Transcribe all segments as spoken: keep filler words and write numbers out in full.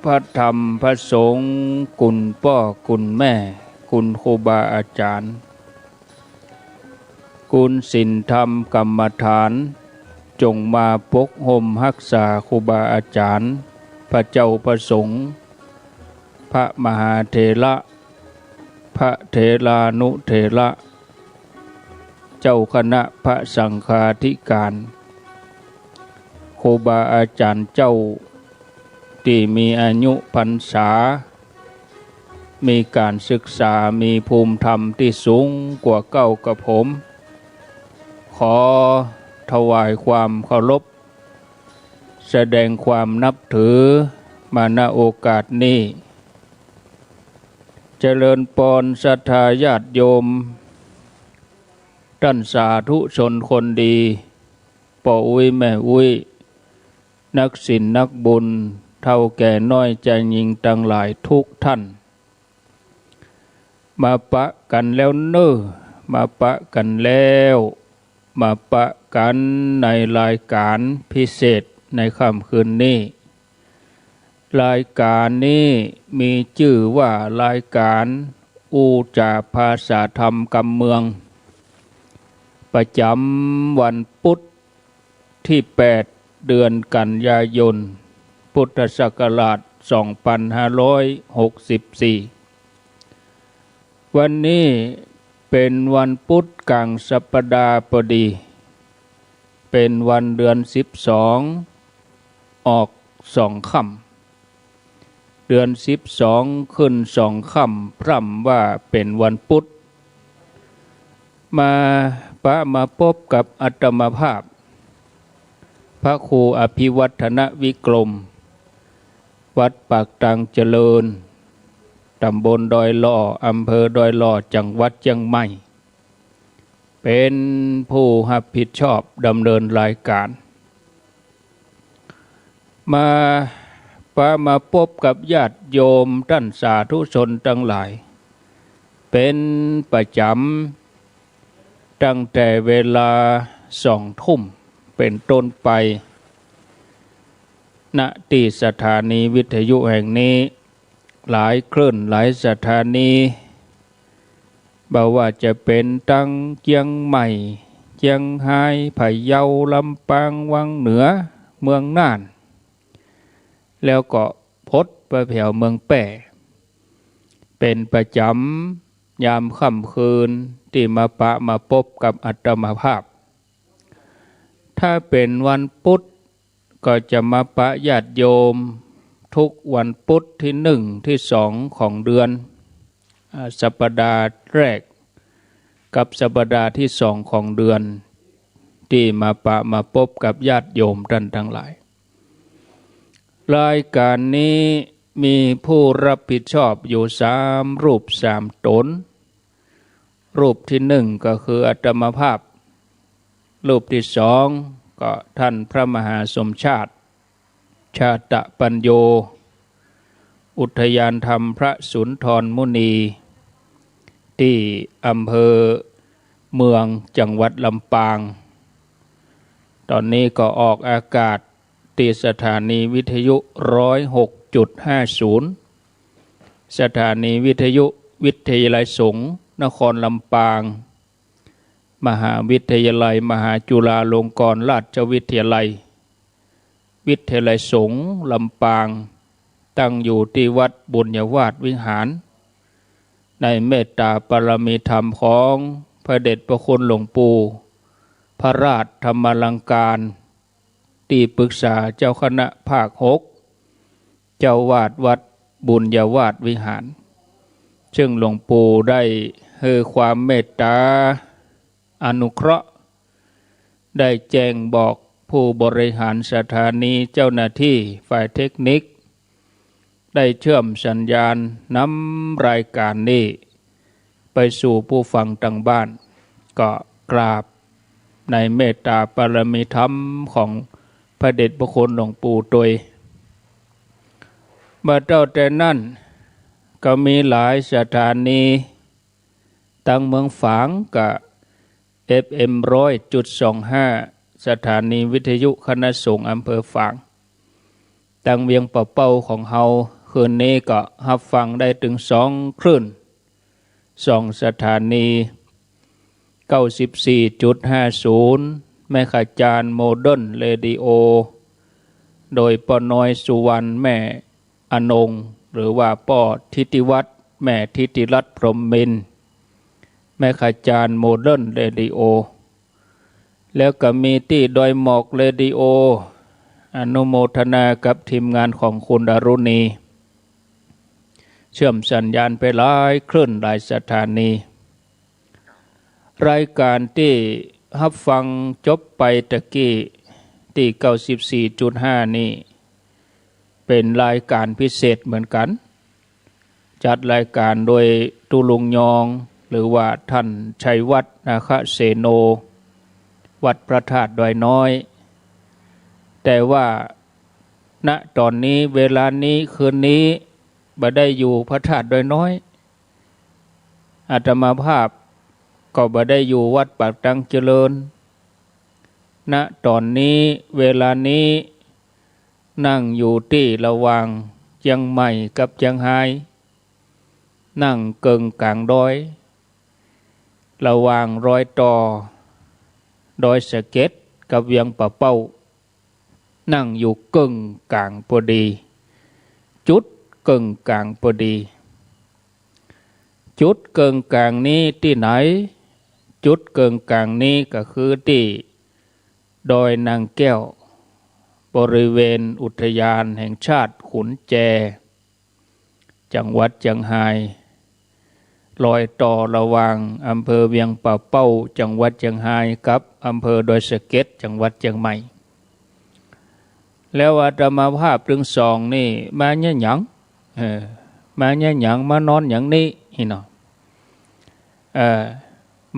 พระธรรมพระสงฆ์ คุณป้อคุณแม่ คุณครูบาอาจ๋ารย์ คุณศีลธรรมกรรมฐาน จงมาปกฮ่มฮักษาครูบาอาจ๋ารย์ พระเจ้าพระสงฆ์ พระมหาเถระ พระเถรานุเถระ เจ้าคณะพระสังฆาธิการ ครูบาอาจ๋ารย์เจ้า ตี้มีอายุพรรษา มีก๋านศึกษา มีภูมิธรรมตี้สูงกว่าเก้ากระผม ขอถวายความเคารพ แสดงความนับถือ มา ณ โอกาสนี้ เจริญปอนศรัทธาญาติโยม ต้านสาธุชนคนดี ป้ออุ๊ยแม่อุ๊ย นักศีลนักบุญ เฒ่าแก่น้อยจายญิงตังหลายทุกท่าน มาปะกั๋นแล้วเน่อ มาปะกั๋นแล้ว มาปะกั๋นในรายก๋านพิเศษในค่ำคืนนี้ รายก๋านนี้มีจื้อว่ารายก๋านอู้จ๋าภาษาธรรมกำเมือง ประจ๋ำวันปุ๊ดตี้แปด เดือนกันยายน พุทธศักราชสองปันห้าร้อยหกสิบสี่ วันนี้เป๋นวันปุ๊ดก๋างสัปดาห์ปอดี เป๋นวันเดือนสิบสอง ออกสองค่ำ เดือนสิบสองขึ้นสองค่ำ พร่ำว่าเป๋นวันปุ๊ด มาปะมาปบกับอาตมาภาพ พระครูอภิวัฒนวิกรม วัดปากตางเจริญ ต๋ำบลดอยหล่อ อำเภอดอยหล่อ จังหวัดเจียงใหม่ เป๋นผู้ฮับผิดชอบดำเนินรายก๋าน มาปะมาปบกับญาติโยมต้านสาธุชนตังหลาย เป๋นประจ๋ำ ตั้งแต่เวลาสองทุ่มเป๋นต้นไป ณ ตี้สถานีวิทยุแห่งนี้ หลายคลื่นหลายสถานี บ่ว่าจะเป๋นตังเจียงใหม่ เจียงฮาย พะเยา ลำปาง วังเหนือ เมืองน่าน แล้วก็พดไปแผวเมืองแป้ เป๋นประจ๋ำยามค่ำคืนตี้มาปะมาปบกับอาตมาภาพ ถ้าเป๋นวันปุ๊ด ก็จะมาปะญาติโยม ทุกวันปุ๊ดตี้หนึ่งตี้สองของเดือน อ่า สัปดาห์แรก กับสัปดาห์ตี้สองของเดือน ตี้มาปะมาปบกับญาติโยมต้านตังหลาย รายก๋านนี้มีผู้ฮับผิดชอบอยู่สามรูปสามต๋น รูปตี้หนึ่งก็คืออาตมาภาพ รูปตี้สองก็ต้านพระมหาสมชาติ ชาตะปัญโญ อุทยานธรรมพระสุนทรมุนี ตี้อำเภอเมือง จังหวัดลำปาง ต๋อนนี้ก็ออกอากาศตี้สถานีวิทยุร้อยหกจุดห้าศูนย์ สถานีวิทยุวิทยาลัยสงฆ์นครลำปาง มหาวิทยาลัยมหาจุฬาลงกรณราชวิทยาลัย วิทยาลัยสงฆ์ลำปาง ตั้งอยู่ตี้วัดบุญญาวาสวิหาร ในเมตตาปารมีธรรมของพระเดชพระคุณหลวงปู่ พระราชธรรมาลังการ ตี้ปรึกษาเจ้าคณะภาคหก เจ้าอาวาสวัดบุญญาวาสวิหาร ซึ่งหลวงปู่ได้หื้อความเมตตาอนุเคราะห์ ได้แจ้งบอกผู้บริหารสถานี เจ้าหน้าตี้ฝ่ายเทคนิค ได้เชื่อมสัญญาณนำรายก๋านนี้ไปสู่ผู้ฟังตังบ้าน ก็กราบในเมตตาปารมีธรรมของพระเดชพระคุณหลวงปู่ตวย บ่าเต้าแต่นั้นก็มีหลายสถานี ตังเมืองฝางก็ เอฟเอ็มร้อยจุดสองห้า สถานีวิทยุคณะสงฆ์อำเภอฝาง ตังเวียงป่าเป้าของเฮา คืนนี้ก็ฮับฟังได้ตึงสองคลื่น สองสถานี เก้าสิบสี่จุดห้าศูนย์ แมคาจารย์โมเดิร์นเรดิโอ โดยป้อน้อยสุวรรณ แม่อนง หรือว่าป้อทิติวัฒน์ แม่ทิติรัตน์ พรหมมินทร์ แมคาจารย์โมเดิร์นเรดิโอ แล้วก็มีตี้ดอยหมอกเรดิโอ อนุโมทนากับทีมงานของคุณดารุณี เชื่อมสัญญาณไปหลายคลื่นหลายสถานี รายการตี้ฮับฟังจบไปตะกี้ตี้ เก้าสิบสี่จุดห้า นี่ เป๋นรายการพิเศษเหมือนกั๋น จัดรายการโดยตุ๊ลุงยอง หรือว่าท่านชัยวัฒน์ นาคเสโน วัดพระธาตุดอยน้อย แต่ว่า ณ ต๋อนนี้ เวลานี้ คืนนี้ บ่ได้อยู่พระธาตุดอยน้อย อาตมาภาพก็บ่ได้อยู่วัดปากตังเจริญ ณ ต๋อนนี้ เวลานี้ นั่งอยู่ตี้ระหว่างเจียงใหม่กับเจียงฮาย นั่งเกิ่งก๋างดอย ระหว่างรอยต่อดอยสะเก็ดกับเวียงป่าเป้า นั่งอยู่เกิ่งก๋างปอดี จุดเกิ่งก๋างปอดี จุดเกิ่งก๋างนี้ตี้ไหน จุดเกิ่งก๋างนี้ก็คือตี้ดอยนางแก้ว บริเวณอุทยานแห่งชาติขุนแจ จังหวัดเจียงฮาย รอยต่อระหว่างอำเภอเวียงป่าเป้า จังหวัดเจียงฮาย กับอำเภอดอยสะเก็ด จังหวัดเจียงใหม่ แล้วอาตมาภาพตึงสองนี่ มาเยียะหยัง เออ มาเยียะหยัง มานอนหยังนี่ นี่เนาะ เออ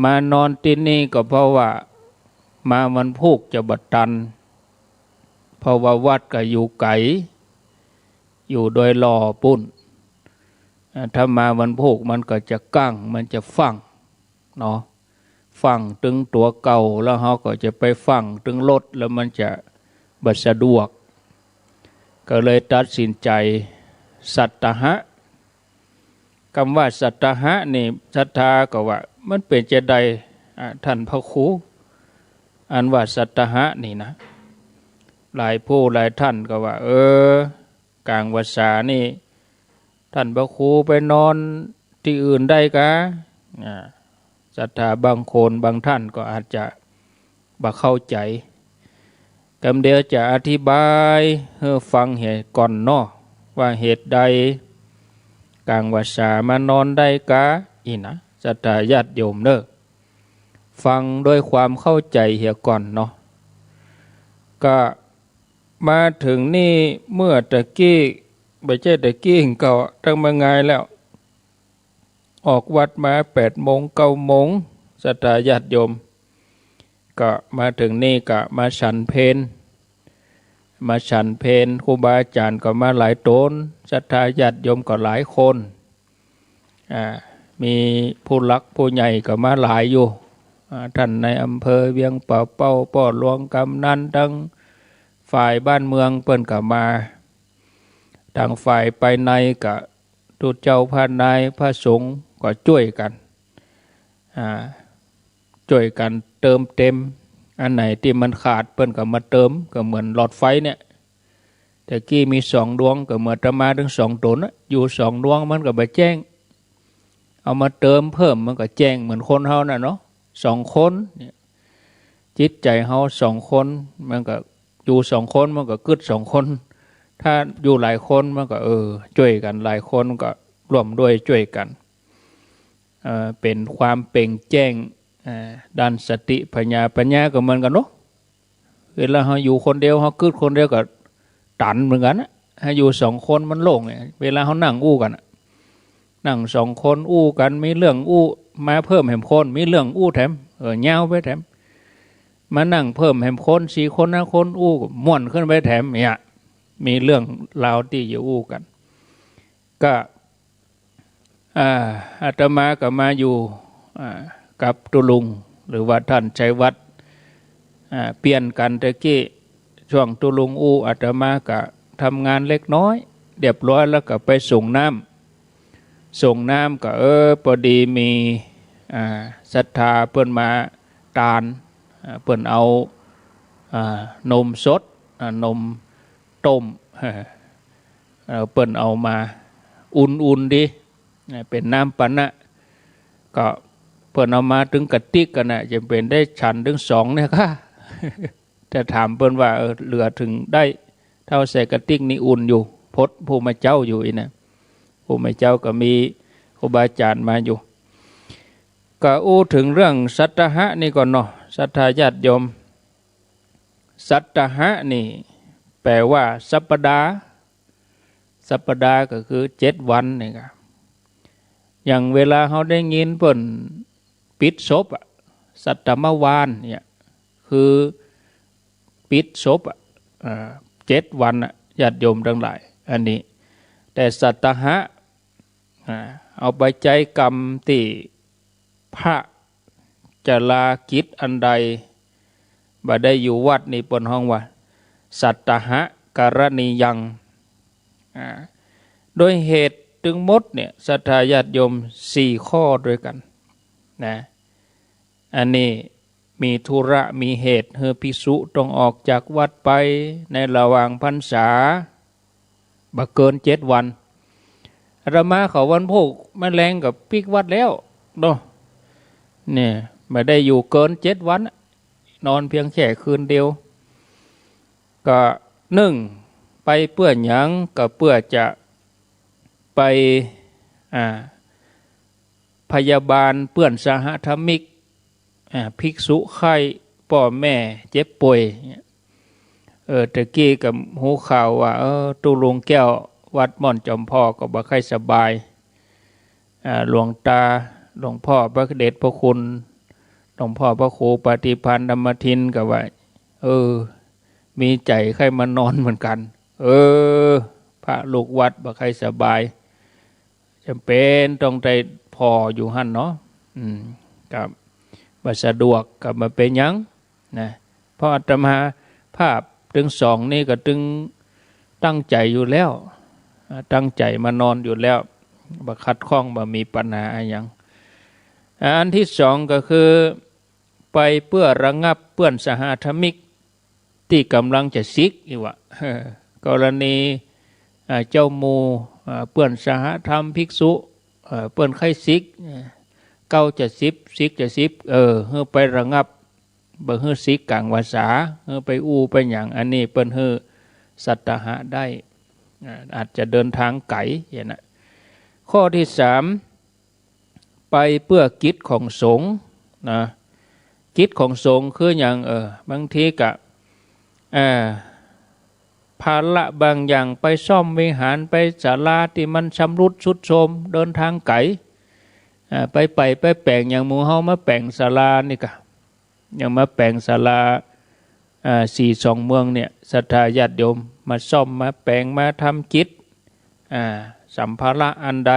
มานอนตี้นี่ก็เพราะว่า มาวันพูกจะบ่ตัน เพราะว่าวัดก็อยู่ไก๋ อยู่ดอยหล่อปู๊น เอ่อ ถ้ามาวันพูกมันก็จะกั้ง มันจะฟั่งเนาะ ฟั่งตึงตั๋วเก่า แล้วเฮาก็จะไปฟั่งตึงรถ แล้วมันจะบ่สะดวก ก็เลยตัดสินใจ๋สัตตาหะ กำว่าสัตตาหะนี่ ศรัทธาก็ว่า มันเป๋นจาใด อ่า ท่านพระครู อันว่าสัตตาหะนี่นะ หลายผู้หลายท่านก็ว่า เออ ก๋างพรรษานี่ ท่านพระครูไปนอนตี้อื่นได้กา อ่า ศรัทธาบางคนบางท่านก็อาจจะบ่เข้าใจ๋ กำเดียวจะอธิบายหื้อฟังเหียก่อนเนาะ ว่าเหตุใดก๋างพรรษามานอนได้กา อี้นะ ศรัทธาญาติโยมเน่อ ฟังด้วยความเข้าใจ๋เหียก่อนเนาะ ก็มาเถิงนี่เมื่อตะกี้ บ่ใจ้ตะกี้ก็ตั้งบ่างายแล้ว ออกวัดมาแปดโมงเก้าโมง ศรัทธาญาติโยม ก็มาเถิงนี่ก็มาฉันเพล มาฉันเพล ครูบาอาจ๋ารย์ก็มาหลายต๋น ศรัทธาญาติโยมก็หลายคน อ่า มีผู้หลักผู้ใหญ่ก็มาหลายอยู่ อ่า ท่านนายอำเภอเวียงป่าเป้า ป้อหลวงกำนัน ตังฝ่ายบ้านเมืองเปิ้นก็มา ตังฝ่ายภายในก็ ตุ๊เจ้าพระนายพระสงฆ์ก็จ้วยกั๋น อ่า จ้วยกั๋นเติมเต็ม อันไหนตี้มันขาดเปิ้นก็มาเติม ก็เหมือนหลอดไฟเนี่ย ตะกี้มีสองดวง ก็เหมือนอาตมาตึงสองต๋นน่ะ อยู่สองดวงมันก็บ่แจ้ง เอามาเติมเพิ่มมันก็แจ้งเหมือนคนเฮาน่ะเนาะ สองคนเนี่ย จิตใจ๋เฮาสองคน มันก็อยู่สองคน มันก็กึ๊ดสองคน ถ้าอยู่หลายคนมันก็ เออ จ้วยกั๋น หลายคนก็ร่วมด้วยจ้วยกั๋น เอ่อ เป๋นความเป่งแจ้ง เอ่อ ด้านสติปัญญา ปัญญาก็เหมือนกั๋นเนาะ เวลาเฮาอยู่คนเดียว เฮากึ๊ดคนเดียวก็ตันเหมือนกั๋นน่ะ ถ้าอยู่สองคนมันโล่งไง เวลาเฮานั่งอู้กั๋นน่ะ นั่งสองคนอู้กั๋น มีเรื่องอู้มาเพิ่มแหมคน มีเรื่องอู้แถม เออ ยาวไปแถม มานั่งเพิ่มแหมคน สี่คน ห้าคน อู้ม่วนขึ้นไปแถมเนี่ย มีเรื่องราวตี้จะอู้กั๋น ก็ อ่า อาตมาก็มาอยู่ อ่า กับตุ๊ลุง หรือว่าท่านชัยวัฒน์ อ่า เปลี่ยนกั๋นตะกี้ ช่วงตุ๊ลุงอู้ อาตมาก็ ทำงานเล็กน้อย เรียบร้อยแล้วก็ไปสรงน้ำ สรงน้ำก็ เออ ปอดีมี อ่า ศรัทธาเปิ้นมาตาน อ่า เปิ้นเอา อ่า นมสด อ่า นมต้ม เออ เปิ้นเอามาอุ่นๆ ดี อ่า เป๋นน้ำปานะ ก็เปิ้นเอามาตึงกระติกกั๋นนะ จะเป๋นได้ฉันตึงสองเนี่ยค่ะ จะถามเปิ้นว่า เออ เหลือเถิงได้เต้าใส่กระติกนี่อุ่นอยู่ พดผู้มาเจ๊าอยู่อี้นะ ผู้มาเจ๊าก็มีครูบาอาจ๋ารย์มาอยู่ ก็อู้เถิงเรื่องสัตตะหะนี่ก่อนเนาะ ศรัทธาญาติโยม สัตตะหะนี่แป๋ว่าสัปดาห์ สัปดาห์ก็คือเจ็ดวันนี่ครับ อย่างเวลาเฮาได้ยินเปิ้นปิดศพอะ สัตตมวานเนี่ย คือปิดศพอะ อ่า เจ็ดวันอะ ญาติโยมตังหลาย อันนี้ แต่สัตตะหะ อ่า เอาไปใจ๊กำตี้พระ จะลากิจอันใด บ่ได้อยู่วัดนี่เปิ้นฮ้องว่า สัตตะหะกรณียัง อ่า โดยเหตุตึงหมดเนี่ย ศรัทธาญาติโยม สี่ข้อด้วยกั๋นนะ อันนี้มีธุระมีเหตุหื้อภิกษุต้องออกจากวัดไปในระหว่างพรรษา บ่เกินเจ็ดวัน อาตมาเขาวันพูกแมลงก็ปิ๊กวัดแล้วเนาะ เนี่ย บ่ได้อยู่เกินเจ็ดวันอะ นอนเพียงแค่คืนเดียว ก็นึ่งไปเปื้อหยัง ก็เปื้อจะไป อ่า พยาบาลเปื้อนสหธรรมิก อ่า ภิกษุไข้ ป้อแม่เจ็บป่วยเนี่ย เออ ตะกี้ก็ฮู้ข่าวว่า เออ ตุ๊ลุงแก้ววัดม่อนจอมพอกก็บ่ใค่สบาย อ่า หลวงตา หลวงพ่อพระเดชพระคุณ หลวงพ่อพระครูปฏิภาณธรรมทินก็ว่า เออ มีใจ๋ใค่มานอนเหมือนกั๋น เออ พระลูกวัดบ่ใค่สบาย จ๋ำเป๋นต้องได้ผ่ออยู่หั้นเนาะ อืม ครับ บ่สะดวกก็บ่เป๋นหยังนะ เพราะอาตมาภาพตึงสองนี่ก็ตึงตั้งใจ๋อยู่แล้ว อ่า ตั้งใจ๋มานอนอยู่แล้ว บ่ขัดข้อง บ่มีปัญหาอะหยัง อันตี้สองก็คือ ไปเปื้อระงับเปื้อนสหธรรมิก ตี้ก่ำลังจะสิกอี้วะ เออ กรณี อ่า เจ้าหมู่ อ่า เปื้อนสหธรรมภิกษุ เอ่อ เปิ้นใค่สิก เอ่อ เก๊าจะสิก สิกจะสิก เออ หื้อไประงับ บ่หื้อสิกก๋างวาสา หื้อไปอู้ไปหยัง อันนี้เปิ้นหื้อสัตตะหะได้ อ่า อาจจะเดินทางไก๋อย่างนั้น ข้อตี้สาม ไปเปื้อกิจของสงฆ์นะ กิจของสงฆ์คือหยัง เออ บางทีก็ เอ่อ ภาระบางอย่าง ไปซ่อมวิหาร ไปศาลาตี้มันชำรุดทรุดโทรม เดินทางไก๋ อ่า ไปใป๋ไปแป๋ง อย่างหมู่เฮามาแป๋งศาลานี่ก็ อย่างมาแป๋งศาลา อ่า สี่สองเมืองเนี่ย ศรัทธาญาติโยมมาซ่อม มาแป๋ง มาทำกิจ อ่า สัมภาระอันใด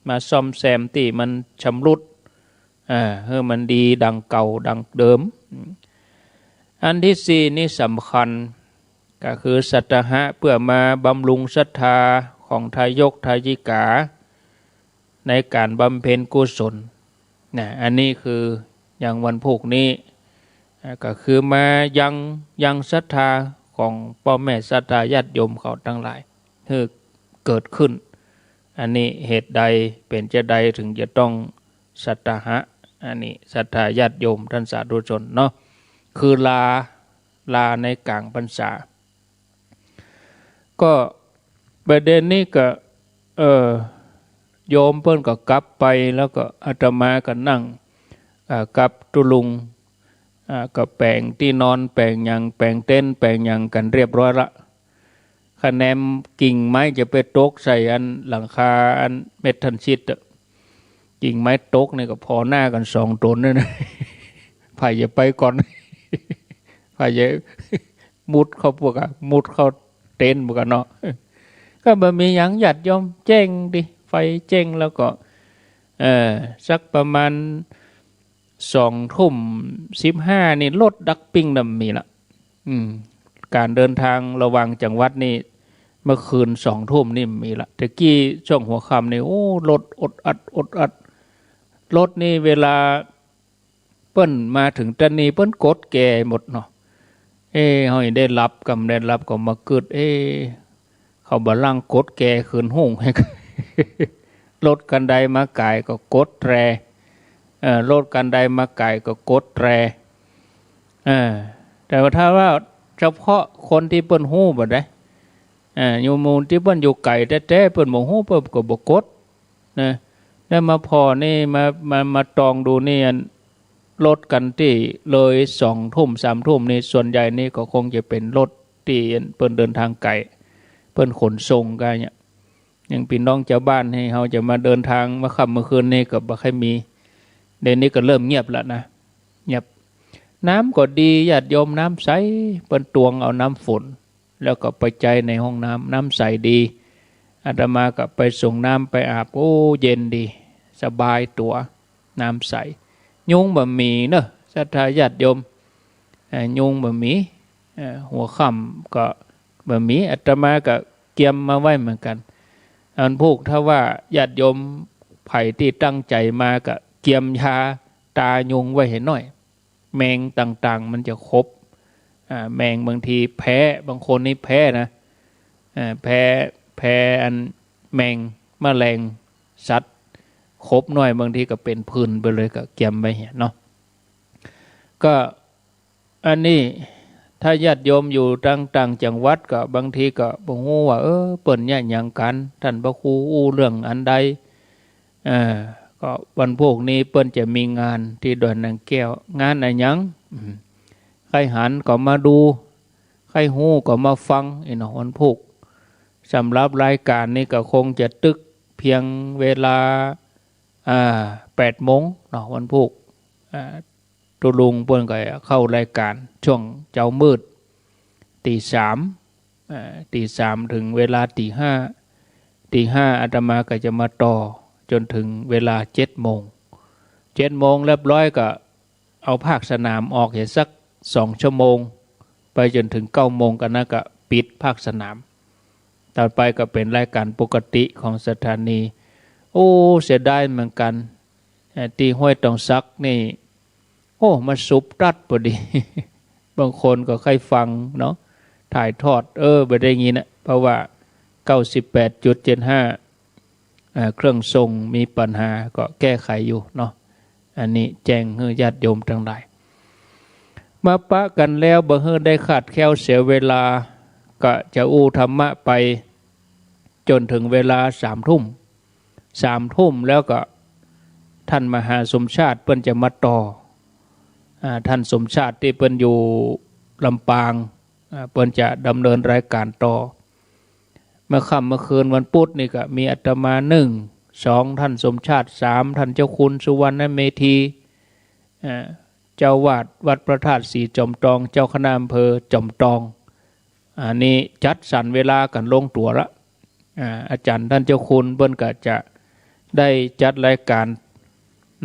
มาซ่อมแซมตี้มันชำรุด อ่า หื้อมันดีดังเก่าดังเดิม อันตี้สี่นี่สำคัญ ก็คือสัตตะหะเปื้อมาบำรุงศรัทธาของทายกทายิกา ในก๋านบำเพ็ญกุศลนะ อันนี้คืออย่างวันพูกนี้ อ่า ก็คือมายัง ยังศรัทธาของป้อแม่ศรัทธาญาติโยมเขาตังหลาย หื้อเกิดขึ้น อันนี้เหตุใดเป๋นจาใดเถิงจะต้องสัตตะหะ อันนี้ศรัทธาญาติโยมต้านสาธุชนเนาะ คือลา ลาในก๋างพรรษา ก็ประเด็นนี้ก็ เออ โยมเปิ้นก็กลับไป แล้วก็อาตมาก็นั่ง อ่า กับตุ๊ลุง อ่า ก็แป๋งตี้นอน แป๋งหยัง แป๋งเต็นท์ แป๋งหยังกั๋นเรียบร้อยละ คะแนนกิ่งไม้จะไปตกใส่อันหลังคาอันเมสทันชีตอะ กิ่งไม้ตกนี่ก็ผ่อหน้ากั๋นสองต๋นเนี่ยนะ ใผจะไปก่อน ใผจะมุดเข้าปวกอะ มุดเข้าเต็นท์ปวกอะเนาะ ก็บ่มีหยัง ญาติโยม แจ้งดิ ไฟแจ้งแล้วก็ เอ่อ สักประมาณสองทุ่มสิบห้านี่ รถดักปิ้งน่ะมีละ อืม ก๋านเดินทางระหว่างจังหวัดนี่ เมื่อคืนสองทุ่มนี่มีละ แต่กี้ช่วงหัวค่ำนี่ โอ้ รถอดอัด อดอัด รถนี่เวลาเปิ้นมาเถิงตะนีเปิ้นกดแกหมดเนาะ เอ๊ะ เฮาได้หลับกำได้หลับก็มากึ๊ด เอ๊ะ เขาบ่าลังกดแกคืนฮุ่ง รถคันใดมาก๋ายก็กดแตร เอ่อ รถคันใดมาก๋ายก็กดแตร เออ แต่ว่าถ้าว่าเฉพาะคนตี้เปิ้นฮู้บ่ได้ เอ่อ อยู่หมู่ตี้เปิ้นอยู่ไก๋แต๊ๆ เปิ้นบ่ฮู้ เปิ้นก็บ่กดนะ แล้วมาผ่อนี่ มา มา มาตองดูนี่ อัน รถคันตี้เลยสองทุ่มสามทุ่มนี่ ส่วนใหญ่นี่ก็คงจะเป๋นรถตี้เปิ้นเดินตางไก๋ เปิ้นขนส่งกั๋นเนี่ย อย่างปี้น้องจาวบ้านนี่ เฮาจะมาเดินตาง มาค่ำมาคืนนี่ก็บ่ค่อยมี เดี๋ยวนี้ก็เริ่มเงียบแล้วนะ เงียบ น้ำก็ดี ญาติโยม น้ำใส เปิ้นตวงเอาน้ำฝน แล้วก็ไปใจ๊ในห้องน้ำ น้ำใสดี อาตมาก็ไปส่งน้ำไปอาบ โอ้ เย็นดี สบายตั๋ว น้ำใส ยุงบ่มีเนาะ ศรัทธาญาติโยม เอ่อ ยุงบ่มี เอ่อ หัวค่ำก็บ่มี อาตมาก็เกียมมาไว้เหมือนกั๋น อันพูก ถ้าว่าญาติโยมใผตี้ตั้งใจ๋มาก็เกียมยาตรายุงไว้หื้อหน่อย แมงต่างๆ มันจะขบ อ่า แมงบางทีแพ้ บางคนนี่แพ้นะ อ่า แพ้ แพ้อันแมง แมลง สัตว์ขบหน่อย บางทีก็เป๋นผื่นไปเลย ก็เกียมไว้หื้อเนาะ ก็ อันนี้ถ้าญาติโยมอยู่ตางต่างจังหวัดก็บางทีก็บ่ฮู้ว่า เออ เปิ้นเยียะหยังกั๋น ต้านพระครูอู้เรื่องอันใด เออ ก็วันพูกนี้เปิ้นจะมีงานตี้ดอยนางแก้ว งานอะหยัง อืม ใค่หันก็มาดู ใค่ฮู้ก็มาฟัง อี้เนาะ วันพูก สำหรับรายก๋านนี้ก็คงจะตึกเพียงเวลา อ่า แปดโมงเนาะ วันพูก อ่า ตุ๊ลุงเปิ้นก็เข้ารายก๋านช่วงเจ๊ามืด ตี๋สาม อ่า ตี๋สามเถิงเวลาตี๋ห้า ตี๋ห้าอาตมาก็จะมาต่อจ๋นเถิงเวลาเจ็ดโมง เจ็ดโมงเรียบร้อยก็เอาภาคสนามออกเหียสักสองชั่วโมง ไปจ๋นเถิงเก้าโมง ก็นั้นก็ปิดภาคสนาม ต่อไปก็เป๋นรายก๋านปกติของสถานี โอ้ เสียดายเหมือนกั๋น เอ่อ ตี้ห้วยตองสักนี่ โอ้ มาสุบตั๊ดพอดี บางคนก็ใค่ฟังเนาะ ถ่ายทอด เออ บ่ได้ยินนะ เพราะว่า เก้าสิบแปดจุดเจ็ดห้า เอ่อ เครื่องส่งมีปัญหา ก็แก้ไขอยู่เนาะ อันนี้แจ้งหื้อญาติโยมตังหลาย มาปะกั๋นแล้ว บ่หื้อได้ขาดแคลนเสียเวลา ก็จะอู้ธรรมะไปจ๋นเถิงเวลาสามทุ่ม สามทุ่มแล้วก็ต้านมหาสมชาติเปิ้นจะมาต่อ อ่า ต้านสมชาติตี้เปิ้นอยู่ลำปาง อ่า เปิ้นจะดำเนินรายก๋านต่อ เมื่อค่ำเมื่อคืนวันพุธนี่ก็มีอาตมาหนึ่ง สอง ต้านสมชาติ สาม ต้านเจ้าคุณสุวรรณเมธี อ่า เจ้าอาวาสวัดพระธาตุศรีจอมตอง เจ้าคณะอำเภอจอมตอง อันนี้จัดสรรเวลากั๋นลงตั๋วละ อ่า อาจ๋ารย์ต้านเจ้าคุณเปิ้นก็จะได้จัดรายก๋าน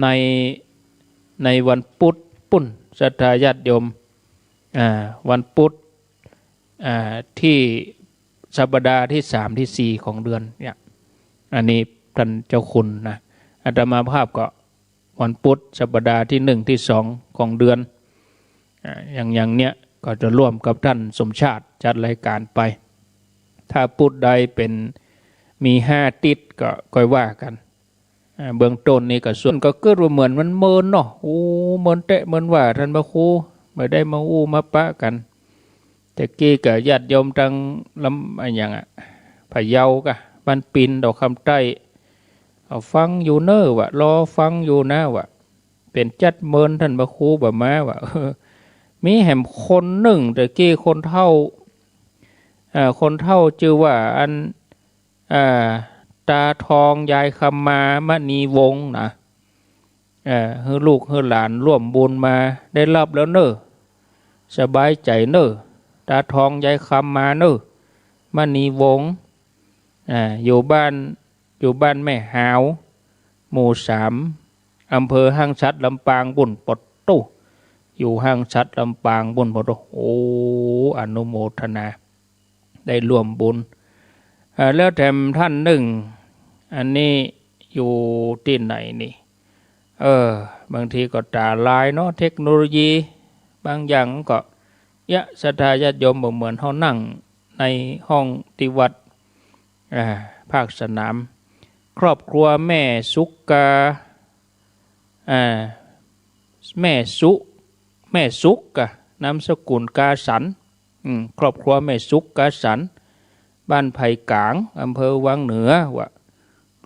ใน ในวันพุธปู้น ศรัทธาญาติโยม อ่า วันพุธ อ่า ตี้สัปดาห์ตี้สามตี้สี่ของเดือนเนี่ย อันนี้ต้านเจ้าคุณนะ อาตมาภาพก็ วันพุธสัปดาห์ตี้หนึ่งตี้สองของเดือน อ่า อย่าง อย่างเนี้ยก็จะร่วมกับต้านสมชาติจัดรายก๋านไป ถ้าพุธใดเป๋น มีห้าติดก็ค่อยว่ากั๋น อ่า เบื้องต้นนี่ก็ส่วนก็กึ๊ดว่าเหมือนมันเมินเนาะ โอ้ เมินแต๊เมินว่า ต้านพระครู บ่ได้มาอู้มาปะกั๋น แต่กี้ก็ญาติโยมตังลำ อะหยังอะ พะเยาก็ บ้านปิน ดอกคำใต้ เอาฟังอยู่เน้อวะ รอฟังอยู่นะวะ เป๋นจั๊ดเมินต้านพระครูบ่มาวะ เออ มีแหมคนนึ่ง แต่กี้คนเฒ่า เอ่อ คนเฒ่าจื้อว่าอัน เอ่อ ตาทองยายคำมา มณีวงศ์นะ เอ่อ หื้อลูกหื้อหลานร่วมบุญมา ได้ฮับแล้วเน้อ สบายใจ๋เน้อ ตาทองยายคำมาเน้อ มณีวงศ์ อ่า อยู่บ้าน อยู่บ้านแม่หาว หมู่สาม อำเภอห้างฉัตรลำปางปู้น ปะโต้ อยู่ห้างฉัตรลำปางปู้น ปะโต้ โอ้ อนุโมทนา ได้ร่วมบุญ เอ่อ แล้วแถมท่านนึ่ง อันนี้อยู่ตี้ไหนนี่ เออ บางทีก็ต๋าลายเนาะ เทคโนโลยีบางอย่างก็ เยียะ ศรัทธาญาติโยม บ่เหมือนเฮานั่งในห้องตี้วัด อ่า ภาคสนาม ครอบครัวแม่สุกกา อ่า แม่สุ แม่สุกกะ นามสกุลกาสัน อืม ครอบครัวแม่สุกกาสัน บ้านไผ่ก๋าง อำเภอวังเหนือ ว่า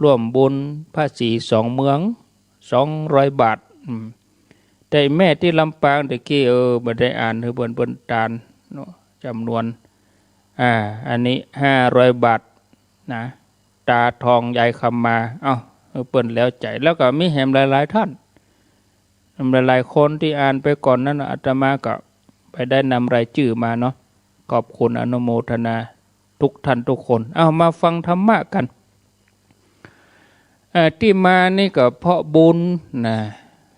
ร่วมบุญพระศรีสองเมือง สองร้อยบาท อืม แต่แม่ตี้ลำปางตะกี้ เออ บ่ได้อ่านหื้อเปิ้น เปิ้นตานเนาะ จ๋ำนวน อ่า อันนี้ห้าร้อยบาทนะ ตาทองยายคำมา เอ้า หื้อเปิ้นแล้วใจ๋ แล้วก็มีแหมหลายๆ ท่าน หลายๆ คนตี้อ่านไปก่อนนั้นน่ะ อาตมาก็ไปได้นำรายจื้อมาเนาะ ขอบคุณอนุโมทนาทุกท่านทุกคน เอ้า มาฟังธรรมะกั๋น เอ่อ ตี้มานี่ก็เพราะบุญนะ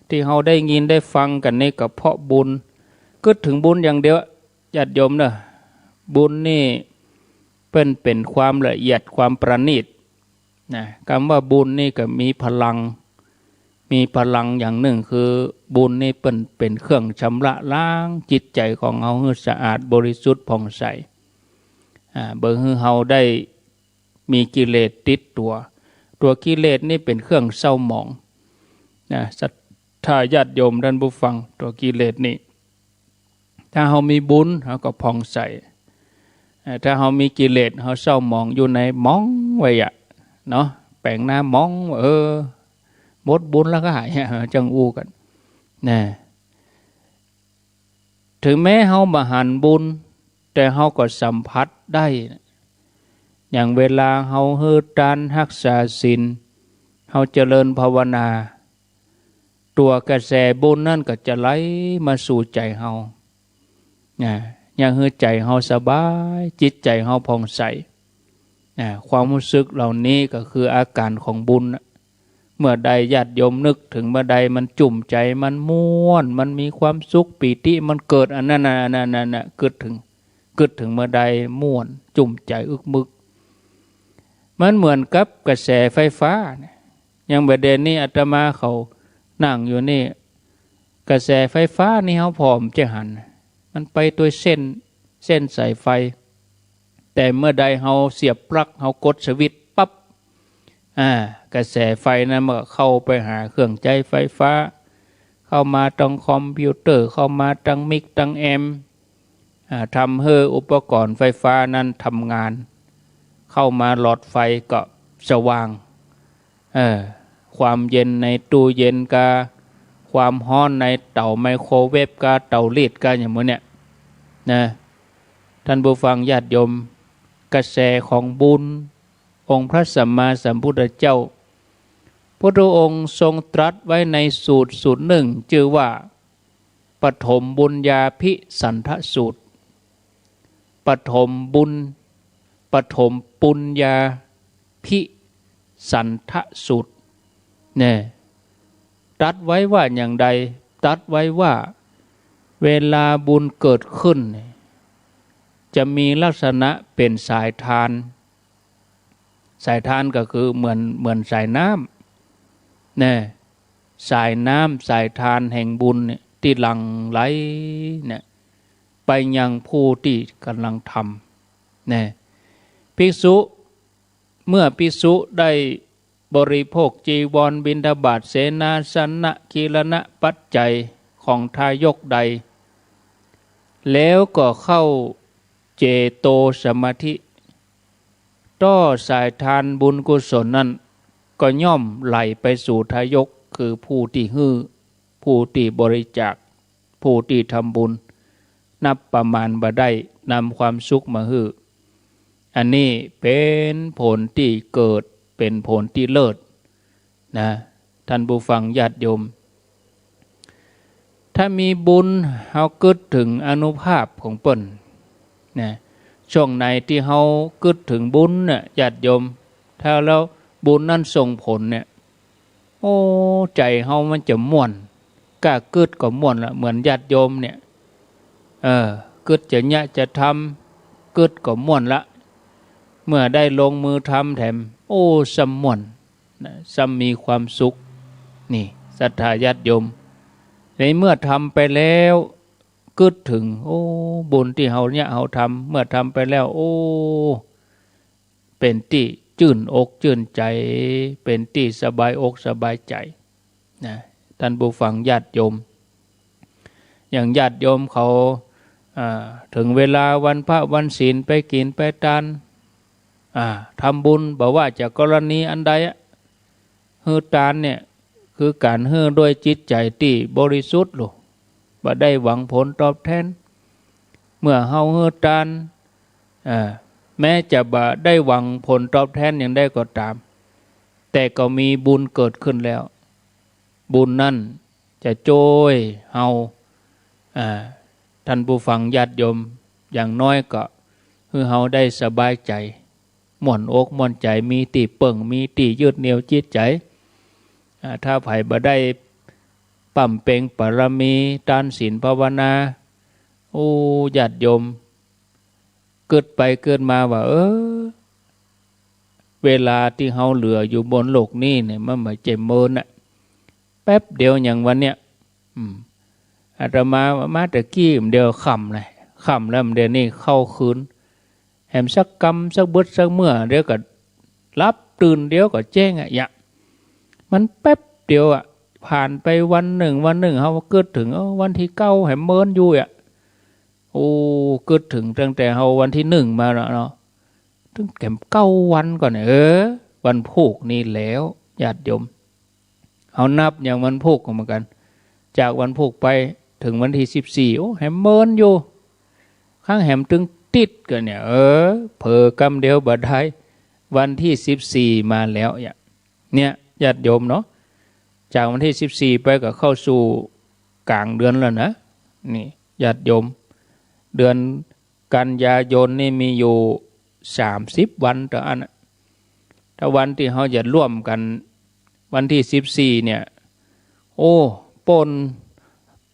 ตี้เฮาได้ยินได้ฟังกั๋นนี่ก็เพราะบุญ กึ๊ดเถิงบุญอย่างเดียว ญาติโยมเนาะ บุญนี่เปิ้นเป๋นความละเอียด ความประณีตนะ กำว่าบุญนี่ก็มีพลัง มีพลังอย่างนึ่งคือบุญนี่เปิ้นเป๋นเครื่องชำระล้างจิตใจ๋ของเฮาหื้อสะอาดบริสุทธิ์ผ่องใส อ่า บ่หื้อเฮาได้มีกิเลสติดตั๋ว ตั๋วกิเลสนี่เป๋นเครื่องเศร้าหมองนะ ศรัทธาญาติโยมท่านผู้ฟัง ตั๋วกิเลสนี่ ถ้าเฮามีบุญ เฮาก็ผ่องใส เอ่อ ถ้าเฮามีกิเลส เฮาเศร้าหมองอยู่ใน หมองไว้อะเนาะ แป๋งหน้าหมอง เออ หมดบุญแล้วก็หาย จั่งอู้กั๋นนะ เถิงแม้เฮาบ่หันบุญ แต่เฮาก็สัมผัสได้ อย่างเวลาเฮาหื้อตาน ฮักษาศีล เฮาเจริญภาวนา ตั๋วกระแสบุญนั้นก็จะไหลมาสู่ใจ๋เฮา นะ เยียะหื้อใจ๋เฮาสบาย จิตใจ๋เฮาผ่องใส นะ ความฮู้สึกเหล่านี้ก็คืออาก๋านของบุญน่ะ เมื่อใดญาติโยมนึกเถิงเมื่อใด มันจุ่มใจ๋ มันม่วน มันมีความสุข ปีติมันเกิด อันนั้นน่ะ อันนั้นน่ะ กึ๊ดเถิง กึ๊ดเถิงเมื่อใดม่วน จุ่มใจ๋อึกมึก มันเหมือนกับกระแสไฟฟ้าเนี่ย อย่างบ่าเดี่ยวนี้อาตมาเขานั่งอยู่นี่ กระแสไฟฟ้านี่เฮาผ่อมจะหัน มันไปตวยเส้น เส้นสายไฟ แต่เมื่อใดเฮาเสียบปลั๊ก เฮากดสวิตช์ปั๊บ อ่า กระแสไฟนั้นมันก็เข้าไปหาเครื่องใจ๊ไฟฟ้า เข้ามาตังคอมพิวเตอร์ เข้ามาตังมิกตังแอมป์ อ่า ทำหื้ออุปกรณ์ไฟฟ้านั้นทำงาน เข้ามาหลอดไฟก็สว่าง เออ ความเย็นในตู้เย็นกา ความฮ้อนในเต๋าไมโครเวฟกา เต๋ารีดกา อย่างหมู่เนี่ยนะ ท่านผู้ฟังญาติโยม กระแสของบุญ องค์พระสัมมาสัมพุทธเจ้า พุทธองค์ทรงตรัสไว้ในสูตรสูตรนึ่ง จื้อว่า ปฐมบุญญาภิสันทสูตร ปฐมบุญ ปฐมปุญญาภิสันทสูตร เนี่ย ตรัสไว้ว่าอย่างใด ตรัสไว้ว่า เวลาบุญเกิดขึ้นเนี่ย จะมีลักษณะเป๋นสายทาน สายทานก็คือเหมือน เหมือนสายน้ำ เนี่ย สายน้ำ สายทานแห่งบุญเนี่ย ตี้หลั่งไหลเนี่ย ไปยังผู้ตี้ก่ำลังทำ เนี่ย ภิกษุ เมื่อภิกษุได้บริโภคจีวร บิณฑบาต เสนาสนะ กีรณะปัจจัยของทายกใด แล้วก็เข้าเจโตสมาธิ ต้อสายทานบุญกุศลนั้น ก็ย่อมไหลไปสู่ทายก คือผู้ตี้หื้อ ผู้ตี้บริจาค ผู้ตี้ทำบุญ นับประมาณบ่ได้ นำความสุขมาหื้อ อันนี้เป๋นผลตี้เกิด เป๋นผลตี้เลิศนะ ท่านผู้ฟังญาติโยม ถ้ามีบุญ เฮากึ๊ดเถิงอานุภาพของเปิ้นนะ ช่วงไหนตี้เฮากึ๊ดเถิงบุญเนี่ย ญาติโยม ถ้าแล้วบุญนั้นส่งผลเนี่ย โอ้ ใจ๋เฮามันจะม่วน ก้ากึ๊ดก็ม่วนละ เหมือนญาติโยมเนี่ย เออ กึ๊ดจะเยียะจะทำ กึ๊ดก็ม่วนละ เมื่อได้ลงมือทำแถม โอ้ ส่ำม่วนนะ ส่ำมีความสุข นี่ ศรัทธาญาติโยม ในเมื่อทำไปแล้ว กึ๊ดเถิง โอ้ บุญตี้เฮาเนี่ย เฮาทำ เมื่อทำไปแล้ว โอ้ เป๋นตี้จื้นอกจื้นใจ๋ เป๋นตี้สบายอกสบายใจ๋ นะ ท่านผู้ฟังญาติโยม อย่างญาติโยมเขา อ่า เถิงเวลาวันพระวันศีลไปกิ๋นไปตาน อ่า ทำบุญ บ่ว่าจะกรณีอันใดอะ หื้อตานเนี่ย คือก๋านหื้อด้วยจิตใจ๋ตี้บริสุทธิ์ลูก บ่ได้หวังผลตอบแทน เมื่อเฮาหื้อตาน อ่า แม้จะบ่ได้หวังผลตอบแทนอย่างใดก็ต๋าม แต่ก็มีบุญเกิดขึ้นแล้ว บุญนั้นจะจ้วยเฮา อ่า ท่านผู้ฟังญาติโยม อย่างน้อยก็หื้อเฮาได้สบายใจ๋ ม่วนอกม่วนใจ๋ มีตี้เปิ้ง มีตี้ยึดเหนี่ยวจิตใจ๋ อ่า ถ้าใผบ่ได้บำเพ็ญบารมี ตานศีลภาวนา โอ้ ญาติโยม กึ๊ดไปกึ๊ดมาว่า เออ เวลาตี้เฮาเหลืออยู่บนโลกนี้เนี่ย มันบ่ใจ้เมินอะ แป๊บเดียวอย่างวันเนี้ย อืม อาตมามาแต่กี้ เดี๋ยวค่ำเลย ค่ำแล้ว เดี๋ยวนี้เข้าคืน แหมสักกำสักบึดสักเมื่อ เดี๋ยวก็หลับตื่น เดี๋ยวก็แจ้งอะ ยะ มันแป๊บเดียวอะ ผ่านไปวันนึ่ง วันนึ่ง เฮากึ๊ดเถิง เออ วันตี้เก้า แหมเมินอยู่อะ โอ้ กึ๊ดเถิงตั้งแต่เฮาวันตี้นึ่งมาแล้วเนาะ ตึงแหมเก้าวันก่อนเนี่ย เออ วันพูกนี้แล้ว ญาติโยม เฮานับอย่างวันพูกก็เหมือนกั๋น จากวันพูกไปเถิงวันตี้สิบสี่ โอ้ แหมเมินอยู่ ครั้งแหมตึงติดกั๋นเนี่ย เออ เผลอกำเดียวบ่ได้ วันตี้สิบสี่มาแล้ว เนี่ย เนี่ย ญาติโยมเนาะ จากวันตี้สิบสี่ไปก็เข้าสู่ก๋างเดือนแล้วนะ นี่ ญาติโยม เดือนกันยายนนี่มีอยู่สามสิบวันเต้าอั้นอะ ถ้าวันตี้เฮาจะร่วมกั๋นวันตี้สิบสี่เนี่ย โอ้ ป๊น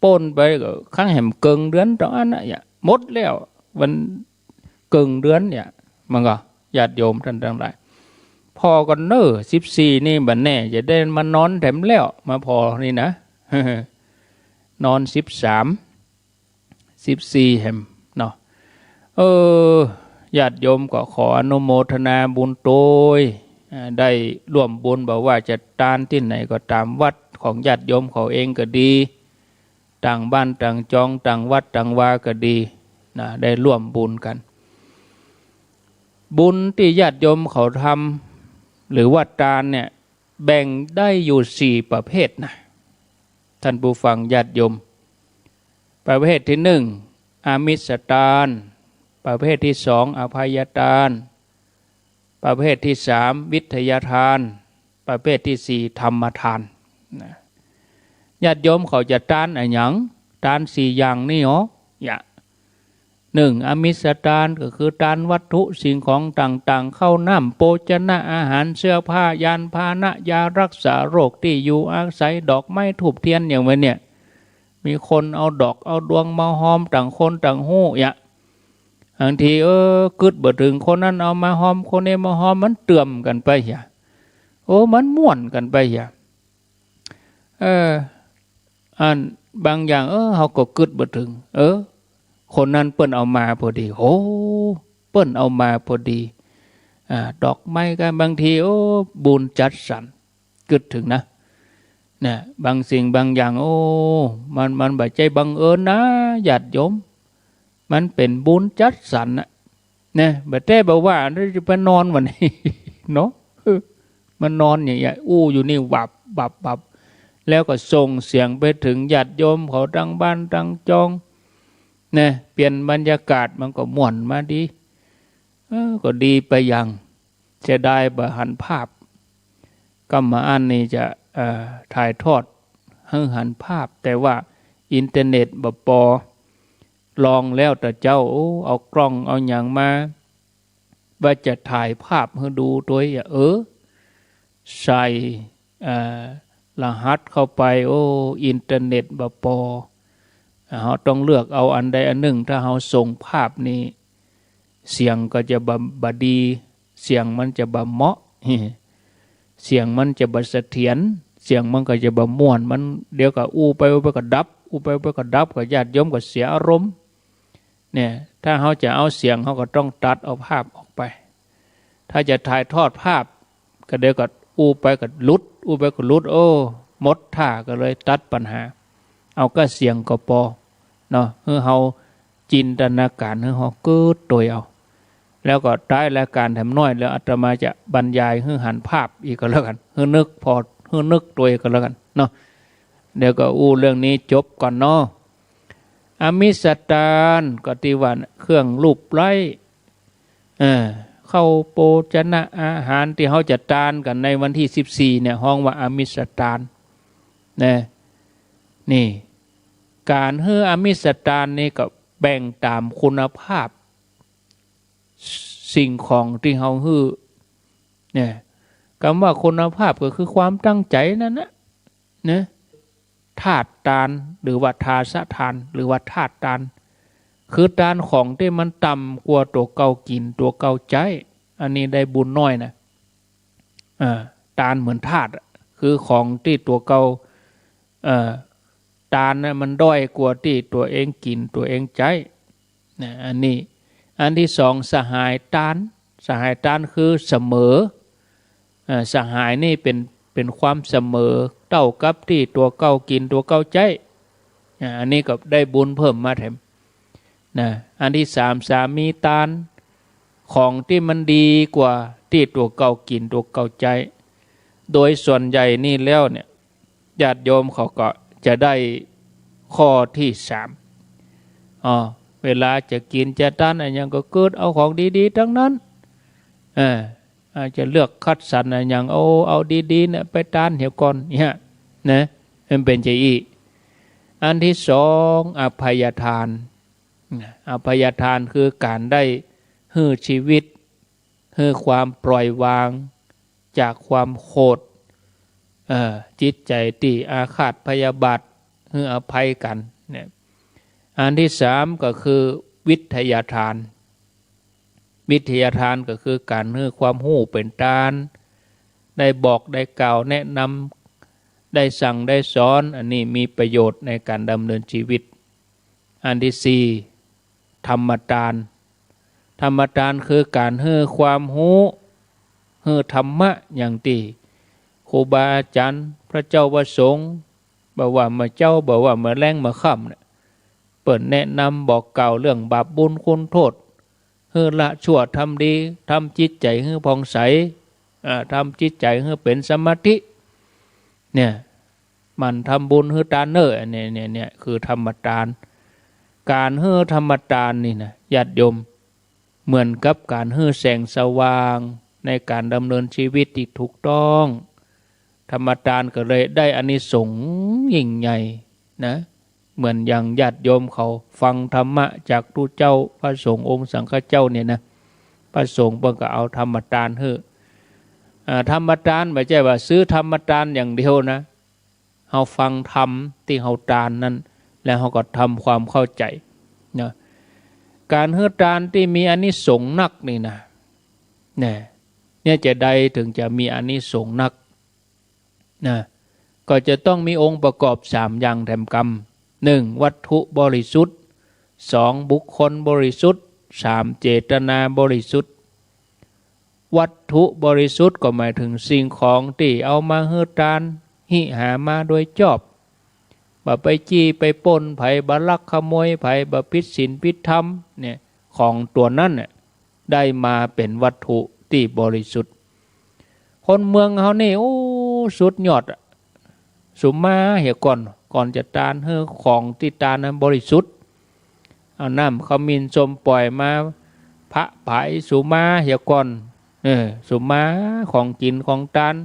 ป๊นไปก็ครั้งแหมเกิ่งเดือนเต้าอั้นนะ ยะ หมดแล้ว วันเกิ่งเดือนเนี่ย มันก็ ญาติโยมต้านตังหลาย ผ่อก่อนเน่อ สิบสี่นี่ บ่าแน่จะได้มานอนแถมแล้ว มาผ่อนี่นะ นอนสิบสาม สิบสี่แหมเนาะ เออ ญาติโยมก็ขออนุโมทนาบุญตวย อ่า ได้ร่วมบุญ บ่ว่าจะตานตี้ไหนก็ต๋าม วัดของญาติโยมเขาเองก็ดี ต่างบ้านต่างจอง ต่างวัดต่างวาก็ดีนะ ได้ร่วมบุญกั๋น บุญตี้ญาติโยมเขาทำ หรือว่าตานเนี่ย แบ่งได้อยู่สี่ประเภทนะ ท่านผู้ฟังญาติโยม ประเภทตี้นึ่ง อามิสตาน ประเภทตี้สอง อภัยตาน ประเภทตี้สาม วิทยาทาน ประเภทตี้สี่ ธรรมทาน นะ ญาติโยมเขาจะตานอะหยัง ตานสี่อย่างนี้หรอ ยะ นึ่ง อามิสตาน ก็คือตานวัตถุสิ่งของต่างๆ ข้าวน้ำ โภชนะอาหาร เสื้อผ้า ยานพาหนะ ยารักษาโรค ตี้อยู่อาศัย ดอกไม้ธูปเตียน อย่างว่าเนี่ย มีคนเอาดอกเอาดวงมาฮอม ต่างคนต่างฮู้ ยะ บางที เออ กึ๊ดบ่เถิง คนนั้นเอามาฮอม คนนี้มาฮอม มันเตื่อมกั๋นไป ยะ โอ้ มันม่วนกั๋นไป ยะ เออ อันบางอย่าง เออ เฮาก็กึ๊ดบ่เถิง เออ คนนั้นเปิ้นเอามาพอดี โอ้ เปิ้นเอามาพอดี อ่า ดอกไม้ก็บางที โอ้ บุญจัดสรร กึ๊ดเถิงนะ เนี่ย บางสิ่งบางอย่าง โอ้ มัน มันบ่ใจ้บังเอิญนะ ญาติโยม มันเป๋นบุญจัดสรรน่ะ นะ บ่แต๊บ่ว่า จะไปนอนวันนี้ เนาะ เออ มานอนอย่างเงี้ย อู้อยู่นี่ วับ วับ วับ แล้วก็ส่งเสียงไปเถิงญาติโยมเขาต่างบ้านต่างจอง นะ เปลี่ยนบรรยากาศมันก็ม่วนมาดี เออ ก็ดีไปอย่าง เสียดายบ่หันภาพ กำมาอั้นนี่จะ เอ่อ ถ่ายทอดหื้อหันภาพ แต่ว่าอินเทอร์เน็ตบ่ปอ ลองแล้วแต่เจ้า โอ้ เอากล้องเอาหยังมา ว่าจะถ่ายภาพหื้อดูตวยอะ เออ ใส่ เอ่อ รหัสเข้าไป โอ้ อินเทอร์เน็ตบ่ปอ เฮาต้องเลือกเอาอันใดอันนึ่ง ถ้าเฮาส่งภาพนี่ เสียงก็จะบ่ บ่ดี เสียงมันจะบ่เหมาะ เสียงมันจะบ่เสถียร เสียงมันก็จะบ่ม่วน มันเดี๋ยวก็อู้ไปอู้ไปก็ดับ อู้ไปอู้ไปก็ดับ ก็ญาติโยมก็เสียอารมณ์ เนี่ย ถ้าเฮาจะเอาเสียง เฮาก็ต้องตัดเอาภาพออกไป ถ้าจะถ่ายทอดภาพ ก็เดี๋ยวก็อู้ไปก็หลุด อู้ไปก็หลุด โอ้ หมดท่า ก็เลยตัดปัญหา เอาก้าเสียงก็ปอ เนาะ หื้อเฮาจินตนาก๋าร หื้อเฮาเกิดตวยเอา แล้วก็ต๊ายรายก๋านแถมน้อย แล้วอาตมาจะบรรยายหื้อหันภาพอีกก็แล้วกั๋น หื้อนึกผ่อ หื้อนึกตวยก็แล้วกั๋นเนาะ เดี๋ยวก็อู้เรื่องนี้จบก่อนเนาะ อมิสตานก็ตี้ว่าเครื่องลูบไล้ เออ ข้าวโภชนะอาหารตี้เฮาจะตานกั๋นในวันตี้สิบสี่เนี่ย ฮ้องว่าอมิสตาน นะ นี่ ก๋านหื้ออมิสตานนี่ก็แบ่งต๋ามคุณภาพ สิ่งของตี้เฮาหื้อ เนี่ย กำว่าคุณภาพก็คือความตั้งใจ๋นั่นนะ นะ ธาตุตาน หรือว่าทาสตาน หรือว่าธาตุตาน คือตานของตี้มันต่ำกว่าตั๋วเก่ากิ๋น ตั๋วเก่าใจ๊ อันนี้ได้บุญน้อยนะ อ่า ตานเหมือนธาตุอะ คือของตี้ตั๋วเก่า เอ่อ ตานนะมันด้อยกว่าตี้ตั๋วเองกิ๋น ตั๋วเองใจ๊ นะ อันนี้ อันตี้สอง สหายตาน สหายตานคือเสมอ เอ่อ สหายนี่เป๋น เป๋นความเสมอ เต้ากับตี้ตั๋วเก่ากิ๋น ตั๋วเก่าใจ๊ อ่า อันนี้ก็ได้บุญเพิ่มมาแถม นะ อันตี้สาม สามีตาน ของตี้มันดีกว่าตี้ตั๋วเก่ากิ๋น ตั๋วเก่าใจ๊ โดยส่วนใหญ่นี่แล้วเนี่ย ญาติโยมเขาก็จะได้ข้อตี้สาม อ๋อ เวลาจะกิ๋นจะตานอะหยังก็เกิดเอาของดีๆ ตังนั้น เออ อาจจะเลือกคัดสรรอะหยัง เอา เอาดีๆ เนี่ยไปตานเหียก่อนเนี่ย นะ มันเป๋นจะอี้ อันตี้สอง อภัยทาน นะ อภัยทานคือก๋านได้หื้อชีวิต หื้อความปล่อยวางจากความโขด เอ่อ จิตใจ๋ตี้อาฆาตพยาบาท หื้ออภัยกั๋นเนี่ย อันตี้สามก็คือวิทยาทาน วิทยาทานก็คือก๋านหื้อความฮู้เป๋นตาน ได้บอกได้กล่าวแนะนำ ได้สั่งได้สอน อันนี้มีประโยชน์ในก๋านดำเนินชีวิต อันตี้สี่ ธรรมตาน ธรรมตานคือก๋านหื้อความฮู้ หื้อธรรมะ อย่างตี้ครูบาอาจ๋ารย์ พระเจ้าพระสงฆ์ บ่ว่าเมื่อเจ๊า บ่ว่าเมื่อแลงเมื่อค่ำเนี่ย เปิ้นแนะนำบอกกล่าวเรื่องบาปบุญคุณโต้ษ หื้อละชั่วทำดี ทำจิตใจ๋หื้อผ่องใส อ่า ทำจิตใจ๋หื้อเป๋นสมาธิ เนี่ย หมั่นทำบุญหื้อตานเน่อ อันนี้ เนี่ย เนี่ย คือธรรมตาน ก๋านหื้อธรรมตานนี่นะ ญาติโยม เหมือนกับก๋านหื้อแสงสว่างในก๋านดำเนินชีวิตตี้ถูกต้อง ธรรมตานก็เลยได้อานิสงส์ยิ่งใหญ่นะ เหมือนอย่างญาติโยมเขาฟังธรรมะจากตุ๊เจ้าพระสงฆ์องค์สังฆเจ้าเนี่ยนะ พระสงฆ์เปิ้นก็เอาธรรมตานหื้อ อ่า ธรรมตานบ่ใจ้ว่าซื้อธรรมตานอย่างเดียวนะ เฮาฟังธรรมตี้เฮาตานนั้น แล้วเฮาก็ทำความเข้าใจ๋นะ ก๋านหื้อตานตี้มีอานิสงส์นักนี่นะ เนี่ย เนี่ยจะได้เถิงจะมีอานิสงส์นักนะ ก็จะต้องมีองค์ประกอบสามอย่างแถมกำ หนึ่ง วัตถุบริสุทธิ์ สอง บุคคลบริสุทธิ์ สาม เจตนาบริสุทธิ์ วัตถุบริสุทธิ์ก็หมายเถิงสิ่งของตี้เอามาหื้อตาน หิหามาโดยจอบ บ่ไปจี้ไปปล้นใผ บ่ลักขโมยใผ บ่ผิดศีลผิดธรรมเนี่ย ของตั๋วนั้นเนี่ย ได้มาเป๋นวัตถุตี้บริสุทธิ์ คนเมืองเฮานี่ โอ้ สุดยอดอะ สุมาเหียก่อน ก่อนจะตานหื้อของตี้ตานนั้นบริสุทธิ์ เอาน้ำขมิ้นส้มป่อยมาผะผายสุมาเหียก่อน เออ สุมาของกิ๋นของตาน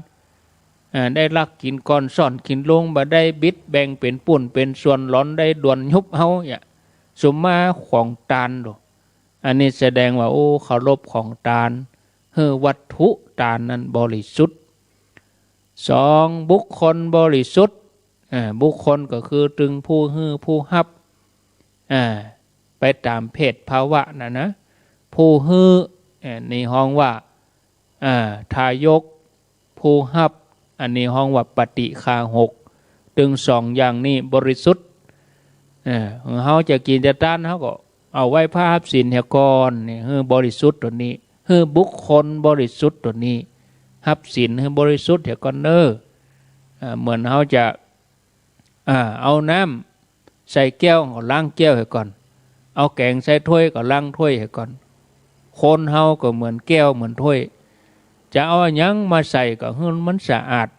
อ่า ได้ลักกิ๋นก่อน ซ่อนกิ๋นลง บ่ได้บิดแบ่งเป๋นปุ้นเป๋นส่วน หลอนได้ด่วนยุบเอาเนี่ย สุมาของตานโล อันนี้แสดงว่า โอ้ เคารพของตาน หื้อวัตถุตานนั้นบริสุทธิ์ สอง บุคคลบริสุทธิ์ อ่า บุคคลก็คือตึงผู้หื้อผู้ฮับ อ่า ไปต๋ามเพศภาวะน่ะนะ ผู้หื้อ อ่า นี่ฮ้องว่า อ่า ทายก ผู้ฮับ อันนี้ฮ้องว่าปฏิฆาหก ตึงสองอย่างนี้บริสุทธิ์ เออ เฮาจะกิ๋นจะตาน เฮาก็เอาไหว้พระฮับศีลเหียก่อน นี่ หื้อบริสุทธิ์ตั๋วนี้ หื้อบุคคลบริสุทธิ์ตั๋วนี้ ฮับศีลหื้อบริสุทธิ์เหียก่อนเน่อ อ่า เหมือนเฮาจะ อ่า เอาน้ำใส่แก้วก็ล้างแก้วเหียก่อน เอาแก๋งใส่ถ้วยก็ล้างถ้วยเหียก่อน คนเฮาก็เหมือนแก้วเหมือนถ้วย จะเอาอะหยังมาใส่ก็หื้อมันสะอาด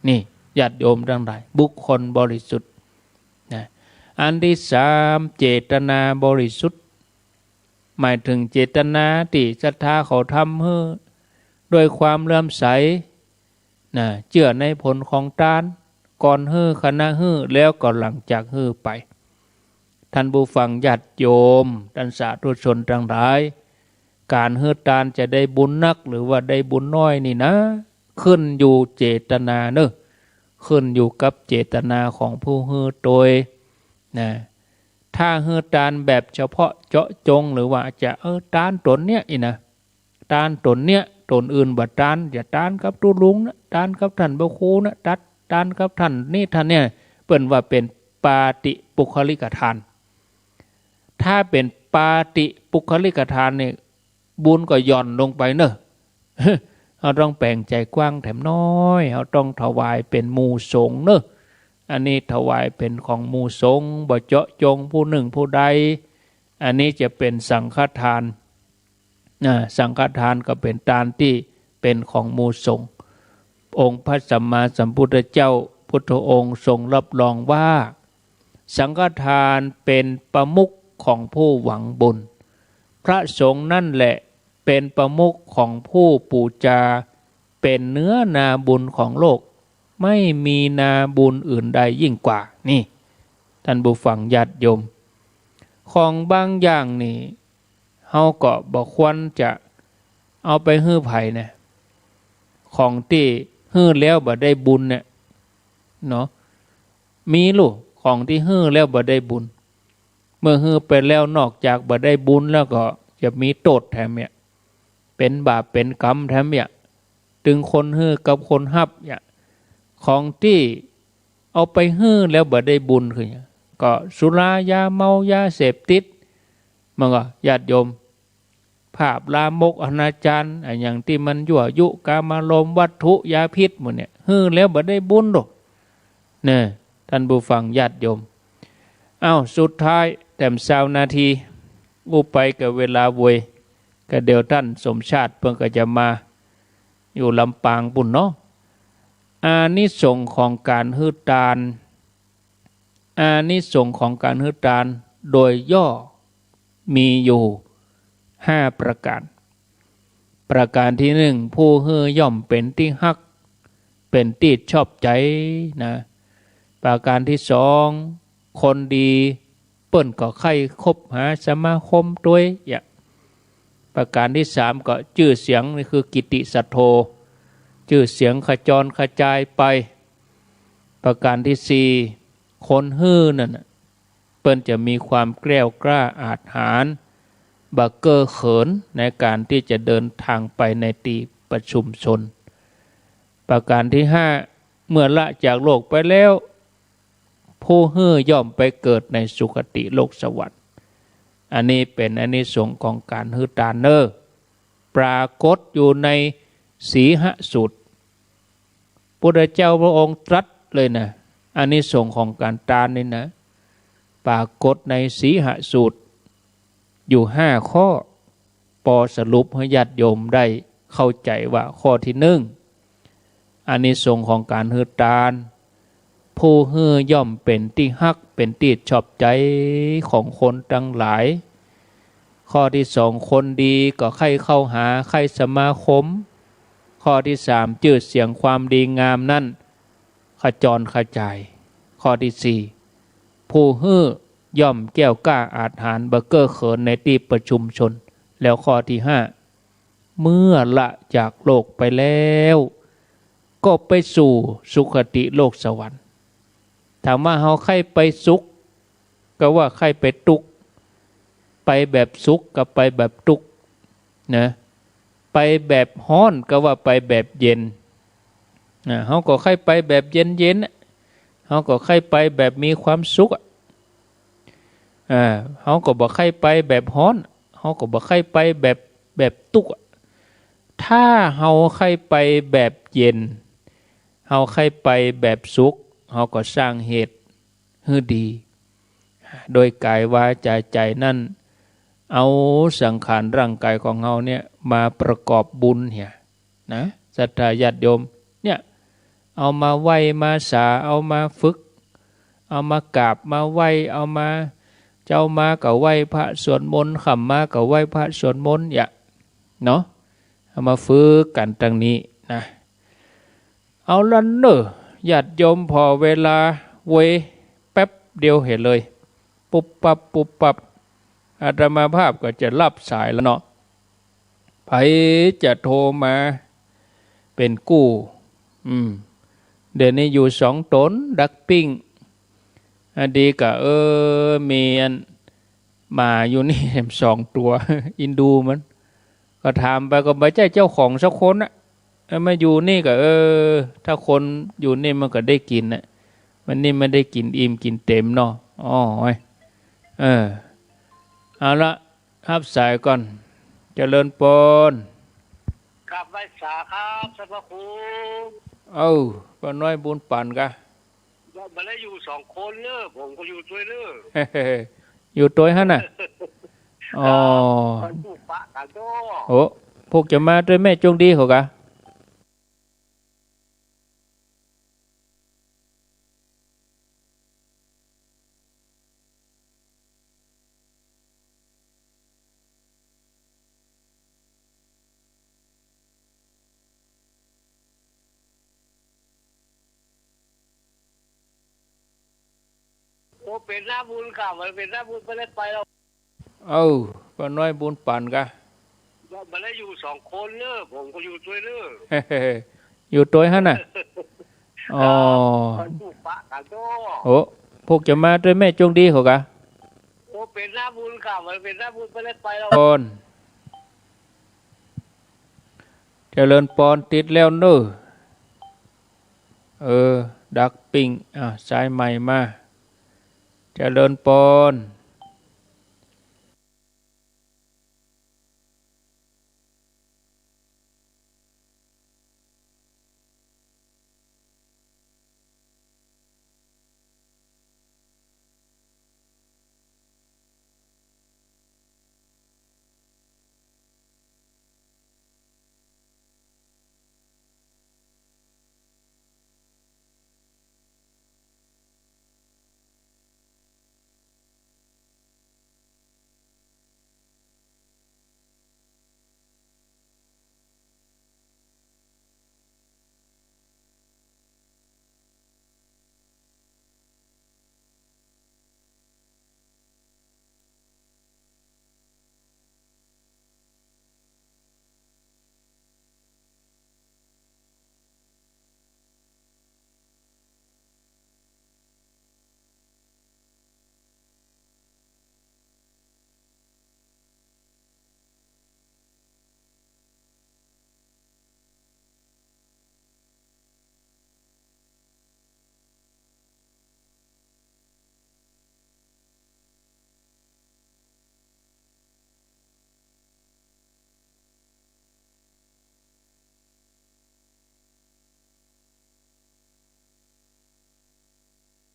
นี่ ญาติโยมตังหลาย บุคคลบริสุทธิ์ นะ อันที่สาม เจตนาบริสุทธิ์ หมายเถิงเจตนาตี้ศรัทธาเขาทำหื้อด้วยความเลื่อมใส นะ เจื้อในผลของตาน ก่อนหื้อ ขณะหื้อ แล้วก็หลังจากหื้อไป ท่านผู้ฟังญาติโยม ท่านสาธุชนตังหลาย ก๋านหื้อตานจะได้บุญนักหรือว่าได้บุญน้อยนี่นะ ขึ้นอยู่เจตนาเน่อ ขึ้นอยู่กับเจตนาของผู้หื้อตวย นะ ถ้าหื้อตานแบบเฉพาะเจาะจง หรือว่าจะ เออ ตานต๋นเนี้ยอี้นะ ตานต๋นเนี้ย ต๋นอื่นบ่ตาน อย่าตานกับตุ๊ลุงนะ ตานกับท่านพระครูนะ ตัด ตานกับท่านนี้ท่านเนี่ย เปิ้นว่าเป๋นปาติปุคคลิกทาน ถ้าเป๋นปาติปุคคลิกทานนี่ บุญก็หย่อนลงไปเน่อ เฮาต้องแป๋งใจ๋กว้างแถมน้อย เฮาต้องถวายเป๋นหมู่สงฆ์เน่อ อันนี้ถวายเป๋นของหมู่สงฆ์ บ่เจาะจงผู้นึ่งผู้ใด อันนี้จะเป๋นสังฆทาน นะ สังฆทานก็เป๋นตานตี้เป๋นของหมู่สงฆ์ องค์พระสัมมาสัมพุทธเจ้าพุทธองค์ทรงรับรองว่า สังฆทานเป๋นประมุขของผู้หวังบุญ พระสงฆ์นั่นแหละเป๋นประมุขของผู้ปู๋จา เป๋นเนื้อนาบุญของโลก ไม่มีนาบุญอื่นใดยิ่งกว่า นี่ ท่านผู้ฟังญาติโยม ของบางอย่างนี่ เฮาก็บ่ควรจะเอาไปหื้อใผนะ ของตี้หื้อแล้วบ่ได้บุญเนี่ย เนาะ มีลูก ของตี้หื้อแล้วบ่ได้บุญ เมื่อหื้อไปแล้วนอกจากบ่ได้บุญแล้วก็จะมีโต้ษแถมเนี่ย เป๋นบาปเป๋นกรรมแถมเนี่ย ตึงคนหื้อกับคนฮับเนี่ย ของตี้เอาไปหื้อแล้วบ่ได้บุญคือหยัง ก็สุรา ยาเมา ยาเสพติด มันก็ ญาติโยม ภาพลามกอนาจาร อะหยังตี้มันยั่วยุ กามารมณ์ วัตถุ ยาพิษ หมู่เนี่ย หื้อแล้วบ่ได้บุญดอก เน่อ ท่านผู้ฟังญาติโยม เอ้า สุดท้ายแถมซาวนาที อู้ไปก็เวลาโวย ก็เดี๋ยวท่านสมชาติเปิ้นก็จะมา อยู่ลำปางปู้นเนาะ อานิสงส์ของก๋านหื้อตาน อานิสงส์ของก๋านหื้อตานโดยย่อมีอยู่ห้าประก๋าน ประก๋านตี้นึ่ง ผู้หื้อย่อมเป๋นตี้ฮัก เป๋นตี้ชอบใจ๋นะ ประก๋านตี้สอง คนดี เปิ้นก็ใค่คบหาสมาคมตวย อย่าง ประก๋านตี้สามก็จื้อเสียง นี่คือกิตติศัทโธ จื้อเสียงขจรกระจายไป ประก๋านตี้สี่ คนหื้อนั่นน่ะ เปิ้นจะมีความแกล้วกล้าอาจหาญ บ่เก้อเขินในก๋านตี้จะเดินตางไปในตี้ประชุมชน ประก๋านตี้ห้า เมื่อละจากโลกไปแล้ว ผู้หื้อย่อมไปเกิดในสุคติโลกสวรรค์ อันนี้เป๋นอานิสงส์ของก๋านหื้อตานเน่อ ปรากฏอยู่ในสีหสูตร พุทธเจ้าพระองค์ตรัสเลยนะ อานิสงส์ของก๋านตานนี่นะ ปรากฏในสีหสูตรอยู่ห้าข้อ ปอสรุปหื้อญาติโยมได้เข้าใจ๋ว่าข้อตี้นึ่ง อานิสงส์ของก๋านหื้อตาน ผู้หื้อย่อมเป๋นตี้ฮัก เป๋นตี้ชอบใจ๋ของคนตังหลาย ข้อตี้สอง คนดีก็ใค่เข้าหา ใค่สมาคม ข้อตี้สาม จื้อเสียงความดีงามนั้นขจรกระจาย ข้อตี้สี่ ผู้หื้อย่อมแกล้วกล้าอาจหาญ บ่เก้อเขินในตี้ประชุมชน แล้วข้อตี้ห้า เมื่อละจากโลกไปแล้ว ก็ไปสู่สุคติโลกสวรรค์ ถามว่าเฮาใค่ไปสุข ก็ว่าใค่ไปตุ๊กข์ ไปแบบสุขกับไปแบบตุ๊กข์นะ ไปแบบฮ้อนก็ว่าไปแบบเย็น อ่า เฮาก็ใค่ไปแบบเย็นๆ น่ะ เฮาก็ใค่ไปแบบมีความสุขอะ อ่า เฮาก็บ่ใค่ไปแบบฮ้อน เฮาก็บ่ใค่ไปแบบ แบบตุ๊กข์อะ ถ้าเฮาใค่ไปแบบเย็น เฮาใค่ไปแบบสุข เฮาก็สร้างเหตุหื้อดี โดยก๋ายวาจ๋าใจ๋นั้น เอาสังขารร่างก๋ายของเฮาเนี่ยมาประกอบบุญเหีย นะ ศรัทธาญาติโยม เนี่ย เอามาไหว้มาสา เอามาฝึก เอามากราบมาไหว้ เอามา เจ๊ามาก็ไหว้พระสวดมนต์ ค่ำมาก็ไหว้พระสวดมนต์ อย่า เนาะ เอามาฝึกกั๋นตังนี้นะ เอาละเน่อ ญาติโยม ผ่อเวลาเวยแป๊บเดียวเหียเลย ปุ๊บปั๊บ ปุ๊บปั๊บ อาตมาภาพก็จะหลับสายแล้วเนาะ ใผจะโทรมาเป๋นกู้ อืม เดี๋ยวนี้อยู่สองต๋น ดักปิ้ง อะดีกะ เออ มีอัน หมาอยู่นี่แหมสองตั๋ว อินดูมัน ก็ถามไปก็บ่ใจ้เจ้าของสักคนน่ะ เออ มาอยู่นี่ก็ เออ ถ้าคนอยู่นี่มันก็ได้กิ๋นน่ะ มันนี่มันได้กิ๋นอิ่มกิ๋นเต๋มเนาะ อ้อ เออ เอาละ ฮับสายก่อน เจริญปอน กราบไหว้สาครับ ท่านพระครู เอ้า ป้าน้อยบุญปั๋นกา บ่ได้อยู่สองคนเน่อ ผมก็อยู่ตวยเน่อ อยู่ตวยหั้นน่ะ อ๋อ ไปปลูกปะกันก็ โอ้ พวกจะมาตวยแม่จงดีเขากา โอ้ เป๋นหน้าบุญกา มันเป๋นหน้าบุญบ่ได้ไปแล้ว เอ้า ป้าน้อยบุญปั๋นกา บ่ได้อยู่สองคนเน่อ ผมก็อยู่ตวยเน่อ อยู่ตวยหั้นน่ะ อ๋อ ไปปลูกปะกันก็ โอ้ พวกจะมาตวยแม่จงดีเขากา โอ้ เป๋นหน้าบุญกา มันเป๋นหน้าบุญบ่ได้ไปแล้ว ปอน เจริญปอน ติดแล้วเน่อ เออ ดักปิ้ง อ่ะ สายใหม่มา เจริญปอน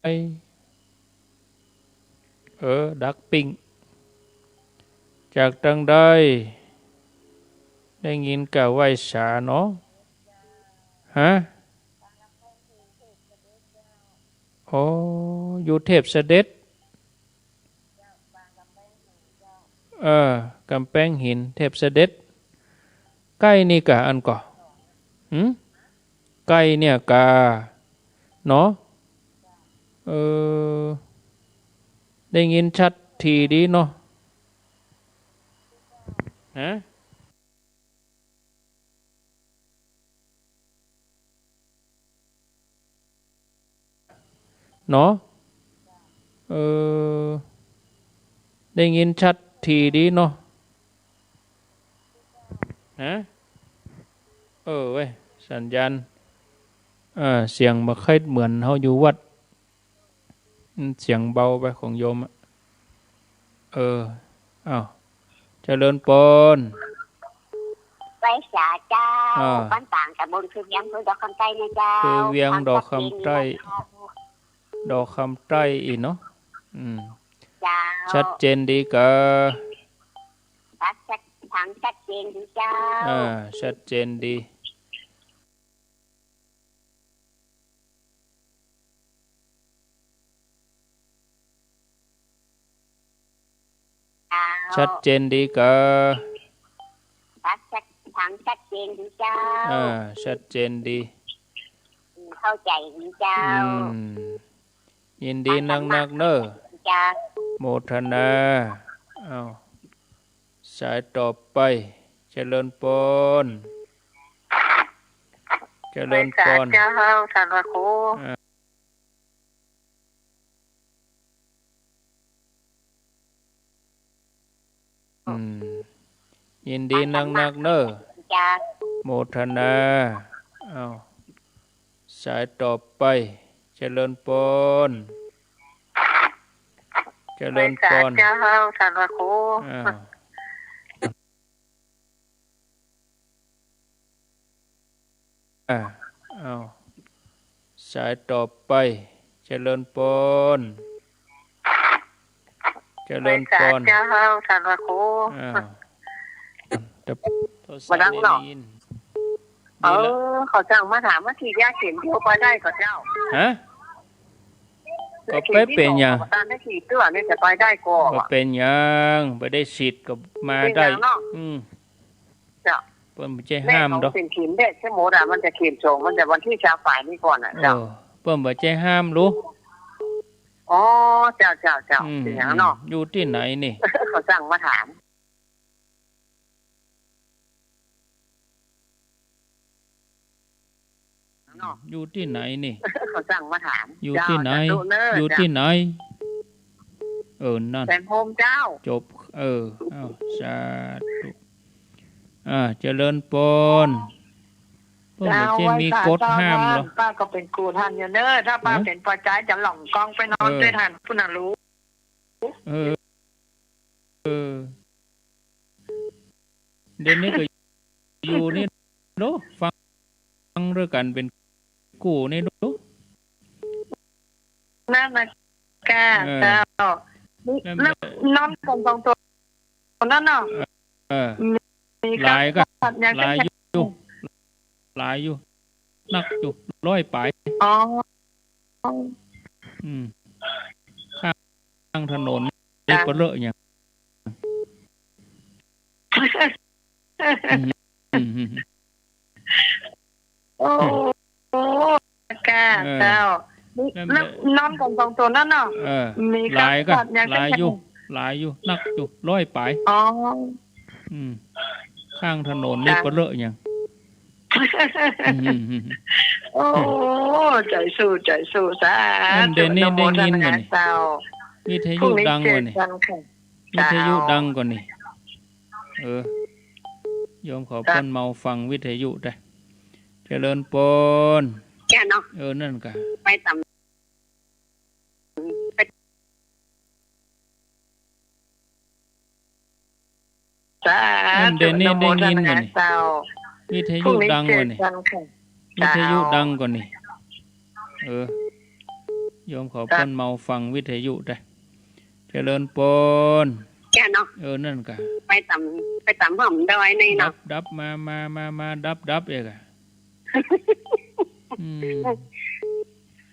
ไอ้ เออ ดักปิ้ง จากตังใด ได้ยินกาไหว้สาเนาะ ฮะ อ๋อ อยู่เทพเสด็จ เออ ก๋ำแปงหิน เทพเสด็จ ใก้นี่กา อันก่อ หึ ใก้เนี่ยกา เนาะ เออ ได้ยินชัดถี่ดีเนาะ ฮะ เนาะ เออ ได้ยินชัดถี่ดีเนาะ ฮะ เออเว้ย สัญญาณ เออ เสียงบ่ค่อยเหมือนเฮาอยู่วัด อืม เสียงเบาไปของโยมอะ เออ อ้าว เจริญปอน ไหว้สาเจ้า อ่า บ้านปางตำบลคูเวียง อำเภอดอกคำใต้นะเจ้า คูเวียง ฟัง ดอกคำใต้ ชัดเจนดีนะเจ้า ดอกคำใต้อีกเนาะ อืม เจ้า ชัดเจนดีกา ชัด ชัด ฟังชัดเจนดีเจ้า อ่า ชัดเจนดี เจ้า ชัดเจนดีกา ชัด ชัด ฟังชัดเจนดีเจ้า อ่า ชัดเจนดี อืม เข้าใจ๋ดีเจ้า อืม ยินดีนักๆ เน่อ เจ้า โมทนา อ้าว สายต่อไป เจริญปอน เจริญปอน ไหว้สาเจ้า ท่านพระครู อ่า อืม ยินดีนักๆ เน่อ เจ้า โมทนา อ้าว สายต่อไป เจริญปอน เจริญปอน ไหว้สาเจ้า ท่านพระครู อ้าว อ่า อ้าว สายต่อไป เจริญปอน เจริญปอน ไหว้สาเจ้า ท่านพระครู อ้าว แต่โทรศัพท์นี่ได้ยิน เออ เขาสั่งมาถามว่าฉีดยาเข็มเดียวไปได้ก่อเจ้า ฮะ ก็ไปเป๋นหยัง เข็มที่สองของอาจารย์ได้ฉีดเตื้อเนี่ยจะไปได้ก่อ ก็เป๋นหยัง บ่ได้ฉีดก็มาได้ เป๋นหยังเนาะ อืม เจ้า เปิ้นบ่ใจ้ห้ามดอก เป๋นเข็มแรกใจ้หมดอะ มันจะเข็มสอง มันจะวันตี้ซาวปลายนี่ก่อนอะเจ้า เออ เปิ้นบ่ใจ้ห้ามลูก อ๋อ เจ้า เจ้า เจ้า อืม เป๋นหยังเนาะ อืม อยู่ตี้ไหนนี่ เขาสั่งมาถาม เนาะ อยู่ตี้ไหนนี่ เขาสั่งมาถาม อยู่ตี้ไหน เจ้า สาธุเน่อ อยู่ตี้ไหน เจ้า เออ นั่น แสนพรหมเจ้า จบ เออ อ้าว สาธุ อ่า เจริญปอน เปิ้นบ่ใจ้มีกฎห้ามหรอก เจ้า ไหว้สาเจ้า ป้าก็เป๋นกู่ต้านอยู่เน่อ ถ้าป้า ฮะ เป๋นปอจายจะหล่องกองไปนอน เออ ตวยต้านพุ้นน่ะลูก เออ เออ เดี๋ยวนี้ก็อยู่นี่ดู ฟัง ฟังตวยกั๋นเป๋นกู้นี่ดู นั่นน่ะ ก้า เออ เจ้า นั่นแหละ นอนกั๋นสองตั๋ว นั่นเนาะ เออ มี หลายก็ หลายอยู่ หลายอยู่ นักอยู่ ร้อยป๋าย อ๋อ อืม ข้างถนน นี่ก็เลอะหยัง อืม อืม อืม โอ้ ก้า เออ เจ้า นั่นแหละ นอนกั๋นสองตั๋วนั่นเนาะ เออ มี หลายก็ หลายอยู่ หลายอยู่ นักอยู่ ร้อยป๋าย อ๋อ อืม ข้างถนนนี่ก็เลอะหยัง อืม โอ้ ใจ๋สู้ ใจ๋สู้ สาธุ เดี๋ยวนี้ได้ยินก่อนนี่ เจ้า วิทยุดังก่อนนี่ พรุ่งนี้เจอกั๋นค่ะ วิทยุดังก่อนนี่ เออ โยมเขาเปิ้นเมาฟังวิทยุได้ เจริญปอน แก่เนาะ เออ นั่นกะ ไปต๋าม สาธุ เดี๋ยวนี้ได้ยินก่อนนี่ เจ้า วิทยุดังก่อนนี่ พรุ่งนี้เจอกั๋นค่ะ วิทยุดังก่อนนี่ เออ โยมเขาเปิ้นเมาฟังวิทยุได้ เจริญปอน แก่เนาะ เออ นั่นกะ ไปต๋าม ไปต๋ามห้อมดอยนี่เนาะ ดับ ดับ มา มา มา มา ดับ ดับเอกอะ อืม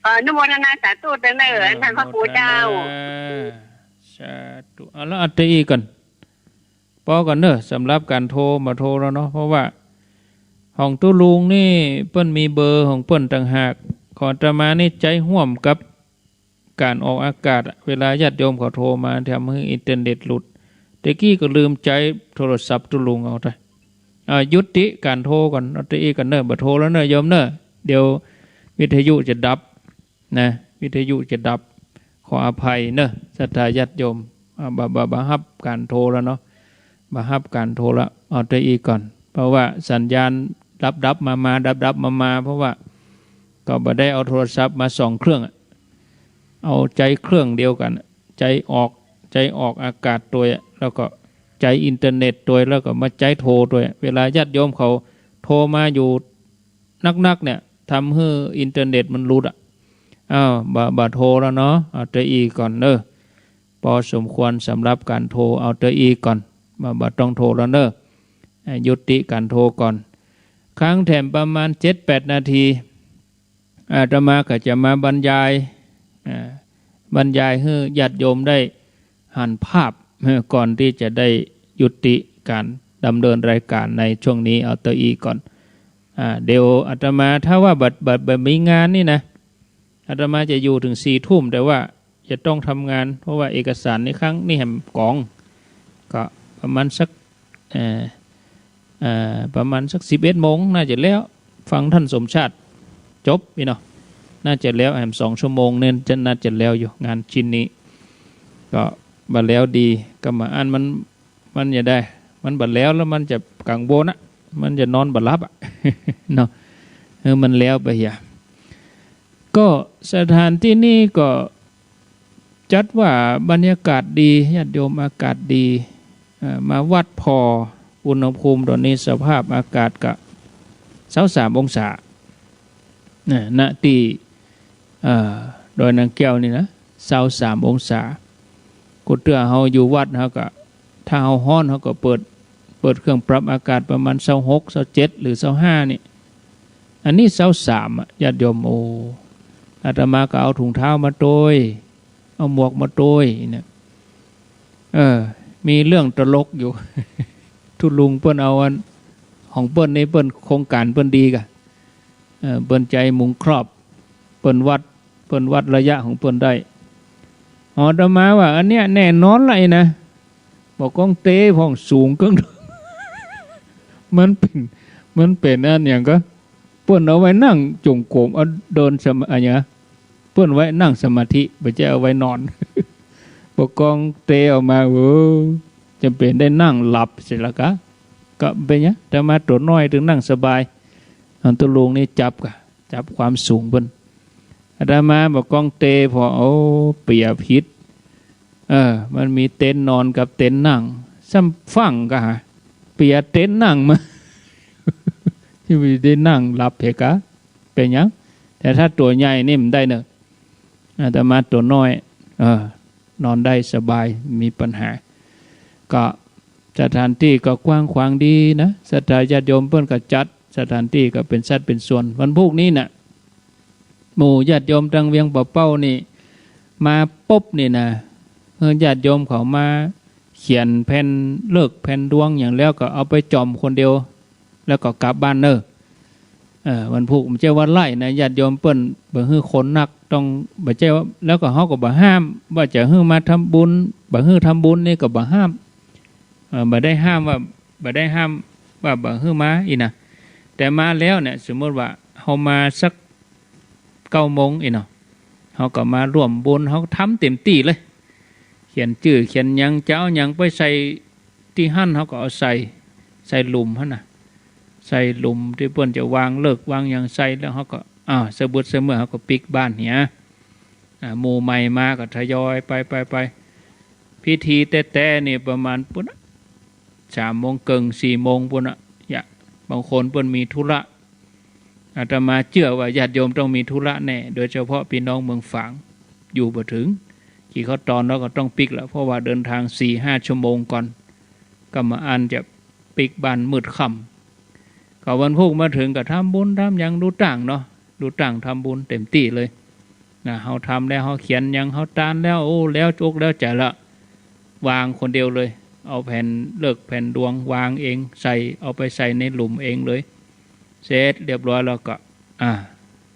เออ อนุโมทนาสาธุเต๊อะเน่อ อนุโมทนา ท่านพระครูเจ้า สาธุ เอาละ เอาเต้าอี้ก่อน ปอก่อนเน่อ สำหรับก๋านโทร บ่โทรแล้วเนาะ เพราะว่า ของตุ๊ลุงนี่เปิ้นมีเบอร์ของเปิ้นต่างหาก ของอาตมานี่ใจ๊ฮ่วมกับก๋านออกอากาศอะ เวลาญาติโยมเขาโทรมา ทำหื้ออินเทอร์เน็ตหลุด แต่กี้ก็ลืมใจ๊โทรศัพท์ตุ๊ลุงเอาเต๊อะ อ่า ยุติก๋านโทรก่อน เอาเต้าอี้ก่อนเน่อ บ่โทรแล้วเน่อโยมเน่อ เดี๋ยววิทยุจะดับ นะ วิทยุจะดับ ขออภัยเน่อ ศรัทธาญาติโยม อ่า บ่ บ่ บ่ฮับก๋านโทรแล้วเนาะ บ่ฮับก๋านโทรแล้ว เอาเต้าอี้ก่อน เพราะว่าสัญญาณ ดับๆ มาๆ ดับๆ มาๆ เพราะว่าก็บ่ได้เอาโทรศัพท์มาสองเครื่องอะ เอาใจ๊เครื่องเดียวกั๋น ใจ๊ออก ใจ๊ออกอากาศตวย แล้วก็ใจ๊อินเทอร์เน็ตตวย แล้วก็มาใจ๊โทรตวย เวลาญาติโยมเขาโทรมาอยู่นักๆ เนี่ย ทำหื้ออินเทอร์เน็ตมันหลุดอะ อ้าว บ่ บ่โทรแล้วเนาะ เอาเต้าอี้ก่อนเน่อ ปอสมควรสำหรับก๋านโทร เอาเต้าอี้ก่อน บ่ บ่ต้องโทรแล้วเน่อ อ่า ยุติก๋านโทรก่อน ค้างแถมประมาณเจ็ดแปดนาที อาตมาก็จะมาบรรยาย อ่า บรรยายหื้อญาติโยมได้หันภาพ ก่อนตี้จะได้ยุติก๋านดำเนินรายก๋านในช่วงนี้ เอาเต้าอี้ก่อน อ่า เดี๋ยวอาตมา ถ้าว่าบ่ บ่ บ่มีงานนี่นะ อาตมาจะอยู่เถิงสี่ทุ่ม แต่ว่าจะต้องทำงาน เพราะว่าเอกสารในครั้งนี้แหมก๋อง ก็ประมาณสัก เอ่อ เอ่อ ประมาณสักสิบเอ็ดโมงน่าจะแล้ว ฟังท่านสมชาติจบนี่เนาะ น่าจะแล้วแหม สองชั่วโมงเนี่ยจะ น่าจะแล้วอยู่ งานชิ้นนี้ ก็บ่แล้วดี ก็มาอั้นมัน มันจะได้ มันบ่แล้ว แล้วมันจะกังวลอะ มันจะนอนบ่หลับอะ เนาะ เออ มันแล้วไปเหีย ก็สถานตี้นี่ก็จัดว่าบรรยากาศดี ญาติโยม อากาศดี เอ่อ มาวัดผ่ออุณหภูมิต๋อนนี้ สภาพอากาศก็ซาวสามองศา นะ ณ ตี้ เอ่อ ดอยนางแก้วนี่นะ ซาวสามองศา กูเตื้อเฮาอยู่วัดเฮาก็ ถ้าเฮาฮ้อนเฮาก็เปิด เปิดเครื่องปรับอากาศประมาณซาวหก ซาวเจ็ด หรือซาวห้านี่ อันนี้ซาวสามอะ ญาติโยม โอ้ อาตมาก็เอาถุงเท้ามาตวย เอาหมวกมาตวยเนี่ย เออ มีเรื่องตลกอยู่ ตุ๊ลุงเปิ้นเอาอัน ของเปิ้นนี่ เปิ้นโครงก๋านเปิ้นดีก่ะ เออ เปิ้นใจ๊มุงครอบ เปิ้นวัด เปิ้นวัดระยะของเปิ้นได้ อาตมาว่า อันเนี้ยแน่นอนละไอ้นะ บ่าก้องเต๊พ่องสูงเกิ่ง มันเป๋น มันเป๋นอันหยังก่อ เปิ้นเอาไว้นั่งจงกรม เอาเดินสมา อะหยัง เปิ้นไว้นั่งสมาธิ บ่ใจ้เอาไว้นอน บ่าก้องเต๊ออกมา เออ จะเป๋นได้นั่งหลับเสียละกะ ก็เป๋นหยัง อาตมาตั๋วน้อยตึงนั่งสบาย อันตุ๊ลุงนี่จับก่ะ จับความสูงเปิ้น อาตมาบ่าก้องเต๊ผ่อ โอ้ เปียผิด เออ มันมีเต็นท์นอนกับเต็นท์นั่ง ซ้ำฟั่งก่ะหา เปียเต็นท์นั่งมา ตี้บ่ได้นั่งหลับเหียกะ เป๋นหยัง แต่ถ้าตั๋วใหญ่นี่มันได้เน่อ อาตมาตั๋วน้อย เออ นอนได้สบาย บ่มีปัญหา ก็สถานตี้ก็กว้างขวางดีนะ ศรัทธาญาติโยมเปิ้นก็จัด สถานตี้ก็เป๋นสัดเป๋นส่วน วันพูกนี้น่ะ หมู่ญาติโยมตังเวียงป่าเป้านี่ มาปุ๊บนี่นะ เออ ญาติโยมเขามาเขียนแผ่นฤกษ์แผ่นดวงหยังแล้วก็เอาไปจ่อมคนเดียว แล้วก็กลับบ้านเน่อ เออ วันพูกบ่ใจ้ว่าไล่นะ ญาติโยมเปิ้น บ่หื้อคนนัก ต้อง บ่ใจ้ว่า แล้วก็เฮาก็บ่ห้าม ว่าจะหื้อมาทำบุญ บ่หื้อทำบุญนี่ก็บ่ห้าม เออ บ่ได้ห้ามว่า บ่ได้ห้ามว่าบ่หื้อมาอี้นะ แต่มาแล้วเนี่ย สมมุติว่าเฮามาสักเก้าโมงอี้เนาะ เฮาก็มาร่วมบุญ เฮาทำเต็มตี้เลย เขียนจื้อเขียนหยัง จะเอาหยังไปใส่ตี้หั้น เฮาก็เอาใส่ ใส่หลุมหั้นน่ะ ใส่หลุมตี้เปิ้นจะวางฤกษ์วางหยังใส่ แล้วเฮาก็ อ้าว สะบึดสะเมือ เฮาก็ปิ๊กบ้านเหีย อ่า หมู่ใหม่มาก็ทยอยไป ไป ไป พิธีแต๊ๆ นี่ประมาณปู้นน่ะ สามโมงเกิ่ง สี่โมงปู้นน่ะ ยะ บางคนเปิ้นมีธุระ อาตมาเจื้อว่าญาติโยมต้องมีธุระแน่ โดยเฉพาะปี้น้องเมืองฝาง อยู่บ่เถิง กี่ข้าวตอนแล้วก็ต้องปิ๊กละ เพราะว่าเดินทางสี่ห้าชั่วโมงก่อน ก็บ่อั้นจะปิ๊กบ้านมืดค่ำ ก็วันพูกมาเถิงก็ทำบุญทำหยัง ดูตั้งเนาะ ดูตั้งทำบุญเต็มตี้เลยนะ เฮาทำแล้ว เฮาเขียนหยัง เฮาตานแล้ว โอ้ แล้วอกแล้วใจ๋ละ วางคนเดียวเลย เอาแผ่นฤกษ์แผ่นดวงวางเอง ใส่ เอาไปใส่ในหลุมเองเลย เสร็จเรียบร้อยแล้วก็ อ่า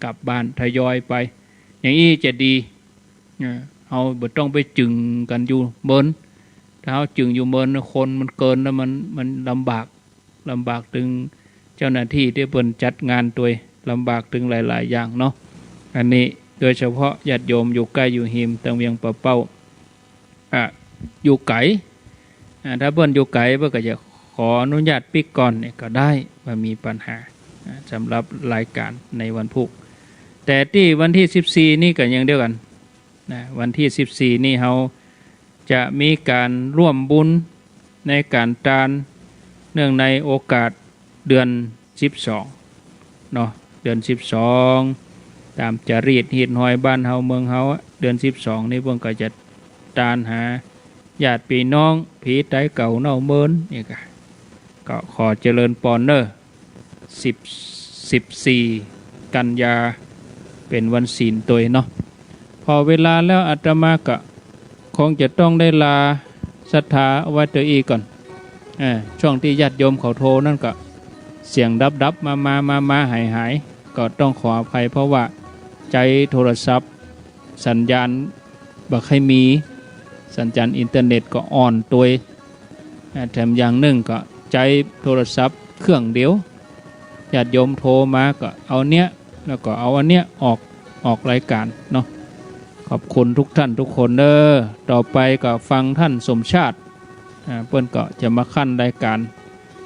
กลับบ้านทยอยไป อย่างอี้จะดี อ่า เฮาบ่ต้องไปจึงกั๋นอยู่เมิน ถ้าเฮาจึงอยู่เมิน คนมันเกินแล้วมัน มันลำบาก ลำบากตึงเจ้าหน้าตี้ตี้เปิ้นจัดงานตวย ลำบากตึงหลายๆ อย่างเนาะ อันนี้โดยเฉพาะญาติโยมอยู่ใก้อยู่ฮิม ตังเวียงป่าเป้า อ่ะ อยู่ไก๋ อ่า ถ้าเปิ้นอยู่ไก๋ เปิ้นก็จะขออนุญาตปิ๊กก่อนเนี่ยก็ได้ บ่มีปัญหา สำหรับรายการในวันพุธ แต่ตี้วันตี้สิบสี่นี่ก็อย่างเดียวกั๋นนะ วันตี้สิบสี่นี่เฮาจะมีก๋านร่วมบุญในก๋านตาน เนื่องในโอกาสเดือนสิบสองเนาะ เดือนสิบสอง ต๋ามจารีตฮีตฮอยบ้านเฮาเมืองเฮาอะ เดือนสิบสองนี่เปิ้นก็จะตานหาญาติปี้น้อง ผีต๋ายเก่าเน่าเมินนี่ก่ะ ก็ขอเจริญปอนเน่อ สิบ สิบสี่ กันยา เป๋นวันศีลตวยเนาะ พอเวลาแล้วอาตมาก็คงจะต้องได้ลาศรัทธาเอาไว้เต้าอี้ก่อน เออ ช่วงตี้ญาติโยมเขาโทรนั่นก็เสียงดับๆ มาๆ มาๆ หายๆ ก็ต้องขออภัย เพราะว่าใจ๊โทรศัพท์ สัญญาณบ่ค่อยมี สัญญาณอินเทอร์เน็ตก็อ่อนตวย อ่า แถมอย่างนึ่งก็ใจ๊โทรศัพท์เครื่องเดียว ญาติโยมโทรมาก็เอาเนี้ย แล้วก็เอาอันเนี้ยออก ออกรายการเนาะ ขอบคุณทุกท่านทุกคนเด้อ ต่อไปก็ฟังท่านสมชาติ อ่า เปิ้นก็จะมาคั่นรายการ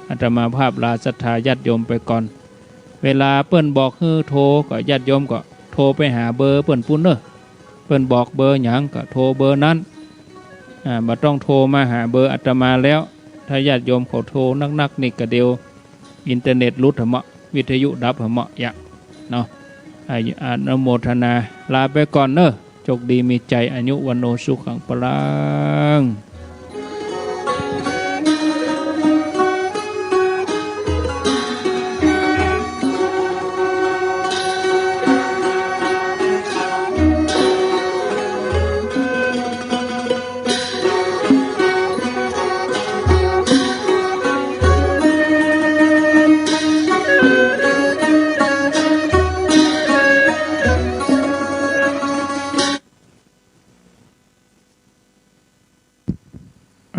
อาตมาภาพลาศรัทธาญาติโยมไปก่อน เวลาเปิ้นบอกหื้อโทรก็ญาติโยมก็โทรไปหาเบอร์เปิ้นปู้นเน่อ เปิ้นบอกเบอร์หยังก็โทรเบอร์นั้น อ่า บ่ต้องโทรมาหาเบอร์อาตมาแล้ว ถ้าญาติโยมเขาโทรนักๆ นี่ก็เดี๋ยวอินเทอร์เน็ตหลุดหะเมาะ วิทยุดับหะเมาะยะเนาะ อายุ อนุโมทนา ลาไปก่อนเน่อ โชคดีมีชัย อายุ วัณโณ สุขัง พลัง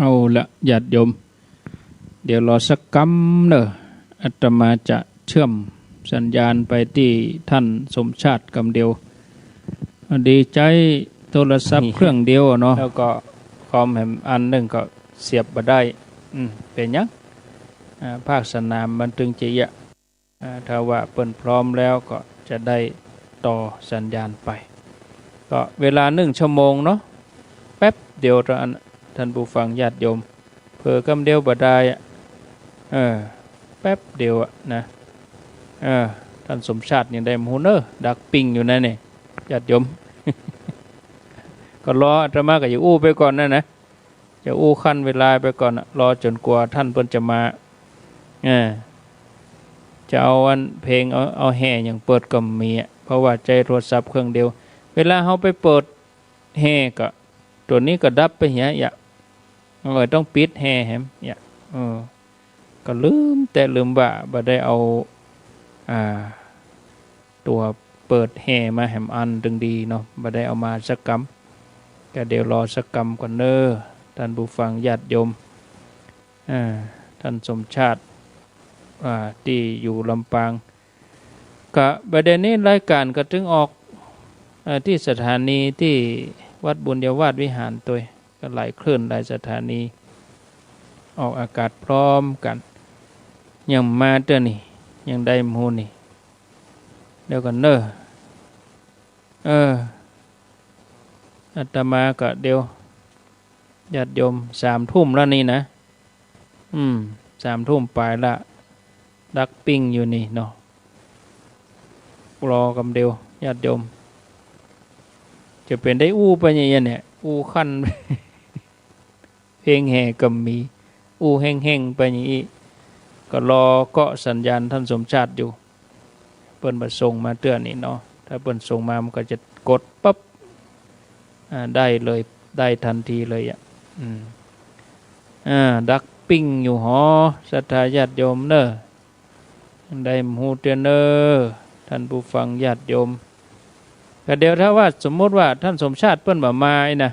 เอาละญาติโยม เดี๋ยวรอสักกำเน่อ อาตมาจะเชื่อมสัญญาณไปตี้ท่านสมชาติกำเดียว ดีใจ๊โทรศัพท์เครื่องเดียวอะเนาะ แล้วก็คอมแหมอันนึ่งก็เสียบบ่ได้ อืม เป๋นหยัง อ่า ภาคสนามมันตึงจะเยียะ อ่า ถ้าว่าเปิ้นพร้อมแล้วก็จะได้ต่อสัญญาณไป ก็เวลานึ่งชั่วโมงเนาะ แป๊บเดียวเต้าอั้น ท่านผู้ฟังญาติโยม เผลอกำเดียวบ่ได้อะ เออ แป๊บเดียวอะนะ เออ ท่านสมชาติยังได้มาฮู้เน่อ ดักปิ้งอยู่นั่นนี่ ญาติโยม ก็รออาตมาก็จะอู้ไปก่อนนั่นนะ จะอู้คั่นเวลาไปก่อนน่ะ รอจ๋นกว่าท่านเปิ้นจะมา เออ จะเอาอันเพลง เอา เอาแห่อย่างเปิดก็บ่มีอะ เพราะว่าใจ๊โทรศัพท์เครื่องเดียว เวลาเฮาไปเปิดแห่ก็ ตั๋วนี้ก็ดับไปเหียอะ เออ ต้องปิดแห่แหมเหีย เออ ก็ลืมแต๊ลืมว่าบ่ได้เอา อ่า ตั๋วเปิดแห่มาแหมอันตึงดีเนาะ บ่ได้เอามาสักกำ ก็เดี๋ยวรอสักกำก่อนเน่อ ท่านผู้ฟังญาติโยม อ่า ท่านสมชาติ อ่า ตี้อยู่ลำปาง ก็บ่าเดี่ยวนี้รายการก็ตึงออก เอ่อ ตี้สถานีตี้วัดบุญญาวาสวิหารตวย ก็หลายคลื่นหลายสถานี ออกอากาศพร้อมกั๋น ยังมาเตื้อนี่ ยังได้บ่ฮู้นี่ เดี๋ยวก่อนเน่อ เออ อาตมาก็เดี๋ยว ญาติโยม สามทุ่มแล้วนี่นะ อืม สามทุ่มปลายละ ดักปิ้งอยู่นี่เนาะ รอกำเดียว ญาติโยม จะเป๋นได้อู้ไปอย่างเงี้ยเนี่ย อู้คั่น เพลงแห่ก็บ่มี อู้แห้งๆ ไปอย่างอี้ ก็รอเกาะสัญญาณท่านสมชาติอยู่ เปิ้นบ่ส่งมาเตื้อนี่เนาะ ถ้าเปิ้นส่งมามันก็จะกดปั๊บ อ่า ได้เลย ได้ทันทีเลยอะ อืม อ่า ดักปิ้งอยู่หอ ศรัทธาญาติโยมเน่อ ได้บ่ฮู้เตื้อเน่อ ท่านผู้ฟังญาติโยม ก็เดี๋ยวถ้าว่าสมมุติว่าท่านสมชาติเปิ้นบ่มาอี้นะ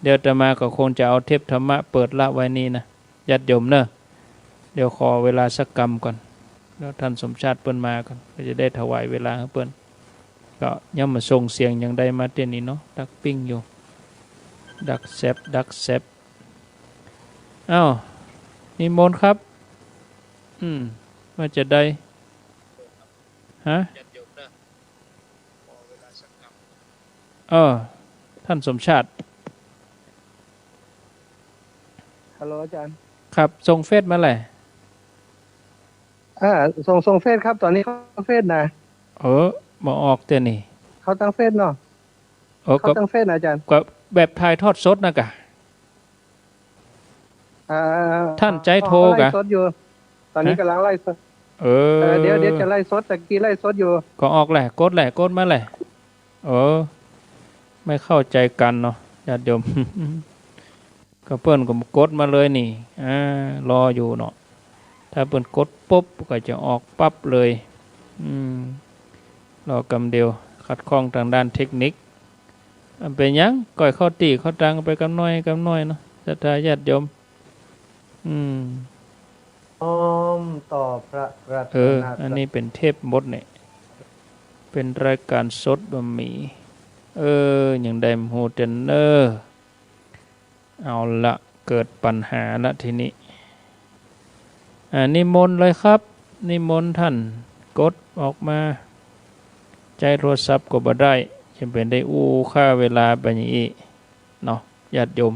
เดี๋ยวอาตมาก็คงจะเอาเทปธรรมะเปิดละไว้นี่นะ ญาติโยมเน่อ เดี๋ยวขอเวลาสักกำก่อน แล้วท่านสมชาติเปิ้นมาก่อน ก็จะได้ถวายเวลาหื้อเปิ้น ก็ยังบ่ส่งเสียงอย่างใดมาเตื้อนี่เนาะ ดักปิ้งอยู่ ดักแซบ ดักแซบ อ้าว นิมนต์ครับ อืม ว่าจะได้ ฮะ เออ ท่านสมชาติ ฮัลโหลอาจารย์ ครับ ส่งเฟซมาเลย อ่า ส่ง ส่งเฟซครับ ต๋อนนี้เข้าเฟซนะ เออ บ่ออกเตื้อนี่ เข้าตางเฟซเนาะ เออ เข้าตางเฟซนะอาจารย์ ก็แบบถ่ายทอดสดนะกะ อ่า ท่านใจ๊โทรกะ ไลฟ์สดอยู่ ต๋อนนี้ ฮะ ก๋ำลังไลฟ์สด เออ เออ เดี๋ยว เดี๋ยวจะไลฟ์สด ตะกี้ไลฟ์สดอยู่ ก็ออกแหละ กดแหละ กดมาแหละ เออ ไม่เข้าใจ๋กั๋นเนาะ ญาติโยม ก็เปิ้นก็กดมาเลยนี่ อ่า รออยู่เนาะ ถ้าเปิ้นกดปุ๊บก็จะออกปั๊บเลย อืม รอกำเดียว ขัดข้องตางด้านเทคนิค บ่เป๋นหยัง ก้อยเข้าตี้เข้าตางไปกำน้อยกำน้อยเนาะ ศรัทธาญาติโยม อืม น้อมต่อพระรัตนตรัย เออ อันนี้เป๋นเทปบดเนี่ย เป๋นรายก๋านสดบ่มี เออ ยังได้บ่ฮู้เตื้อเน่อ เอาละ เกิดปัญหาละทีนี้ อ่า นิมนต์เลยครับ นิมนต์ท่าน กดออกมา ใจ๊โทรศัพท์ก็บ่ได้ จะเป๋นได้อู้ฆ่าเวลาไปอย่างอี้เนาะ ญาติโยม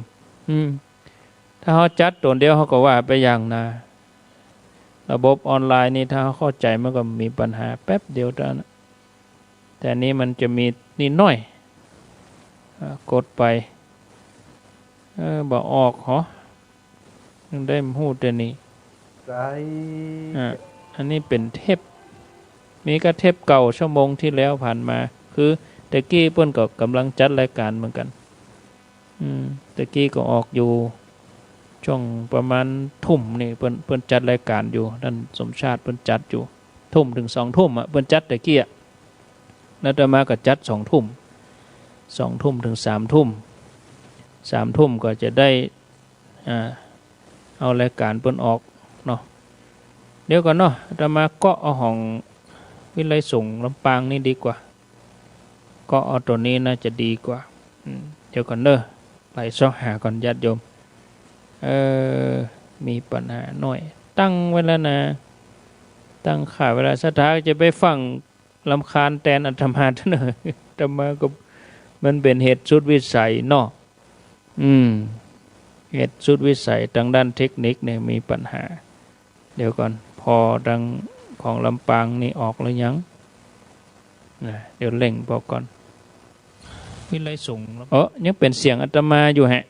อืม ถ้าเฮาจัดต๋นเดียวเฮาก็ว่าไปอย่างนา ระบบออนไลน์นี่ถ้าเฮาเข้าใจ๋มันก็มีปัญหาแป๊บเดียวเต้านั้น แต่อันนี้มันจะมีนิดหน้อย อ่า กดไป เออ บ่ออกหรอ ยังได้บ่ฮู้เตื้อนี่ ไกล อ่า อันนี้เป๋นเทป มีก้าเทปเก่าชั่วโมงตี้แล้วผ่านมา คือแต่กี้เปิ้นก็ก๋ำลังจัดรายก๋านเหมือนกั๋น อืม แต่กี้ก็ออกอยู่ ช่วงประมาณทุ่มนี่ เปิ้น เปิ้นจัดรายก๋านอยู่ ท่านสมชาติเปิ้นจัดอยู่ ทุ่มเถิงสองทุ่มอะ เปิ้นจัดแต่กี้อะ อาตมาก็จัดสองทุ่ม สองทุ่มเถิงสามทุ่ม สามทุ่มก็จะได้ อ่า เอารายก๋านเปิ้นออกเนาะ เดี๋ยวก่อนเนาะ อาตมาเกาะเอาของวิทยาลัยสงฆ์ลำปางนี่ดีกว่า เกาะเอาต๋นนี้น่าจะดีกว่า อืม เดี๋ยวก่อนเน่อ ไปซอกหาก่อนญาติโยม เออ มีปัญหาหน้อย ตั้งไว้แล้วนะ ตั้งค่าไว้แล้ว ศรัทธาจะไปฟั่ง รำคาญแตนอาตมาเน่อ อาตมาก็ มันเป๋นเหตุสุดวิสัยเนาะ อืม เหตุสุดวิสัยตางด้านเทคนิคเนี่ยมีปัญหา เดี๋ยวก่อน ผ่อตางของลำปางนี่ออกหรือยัง นะ เดี๋ยวเร่งผ่อก่อน วิทยาลัยสงฆ์ เออ ยังเป๋นเสียงอาตมาอยู่แฮะ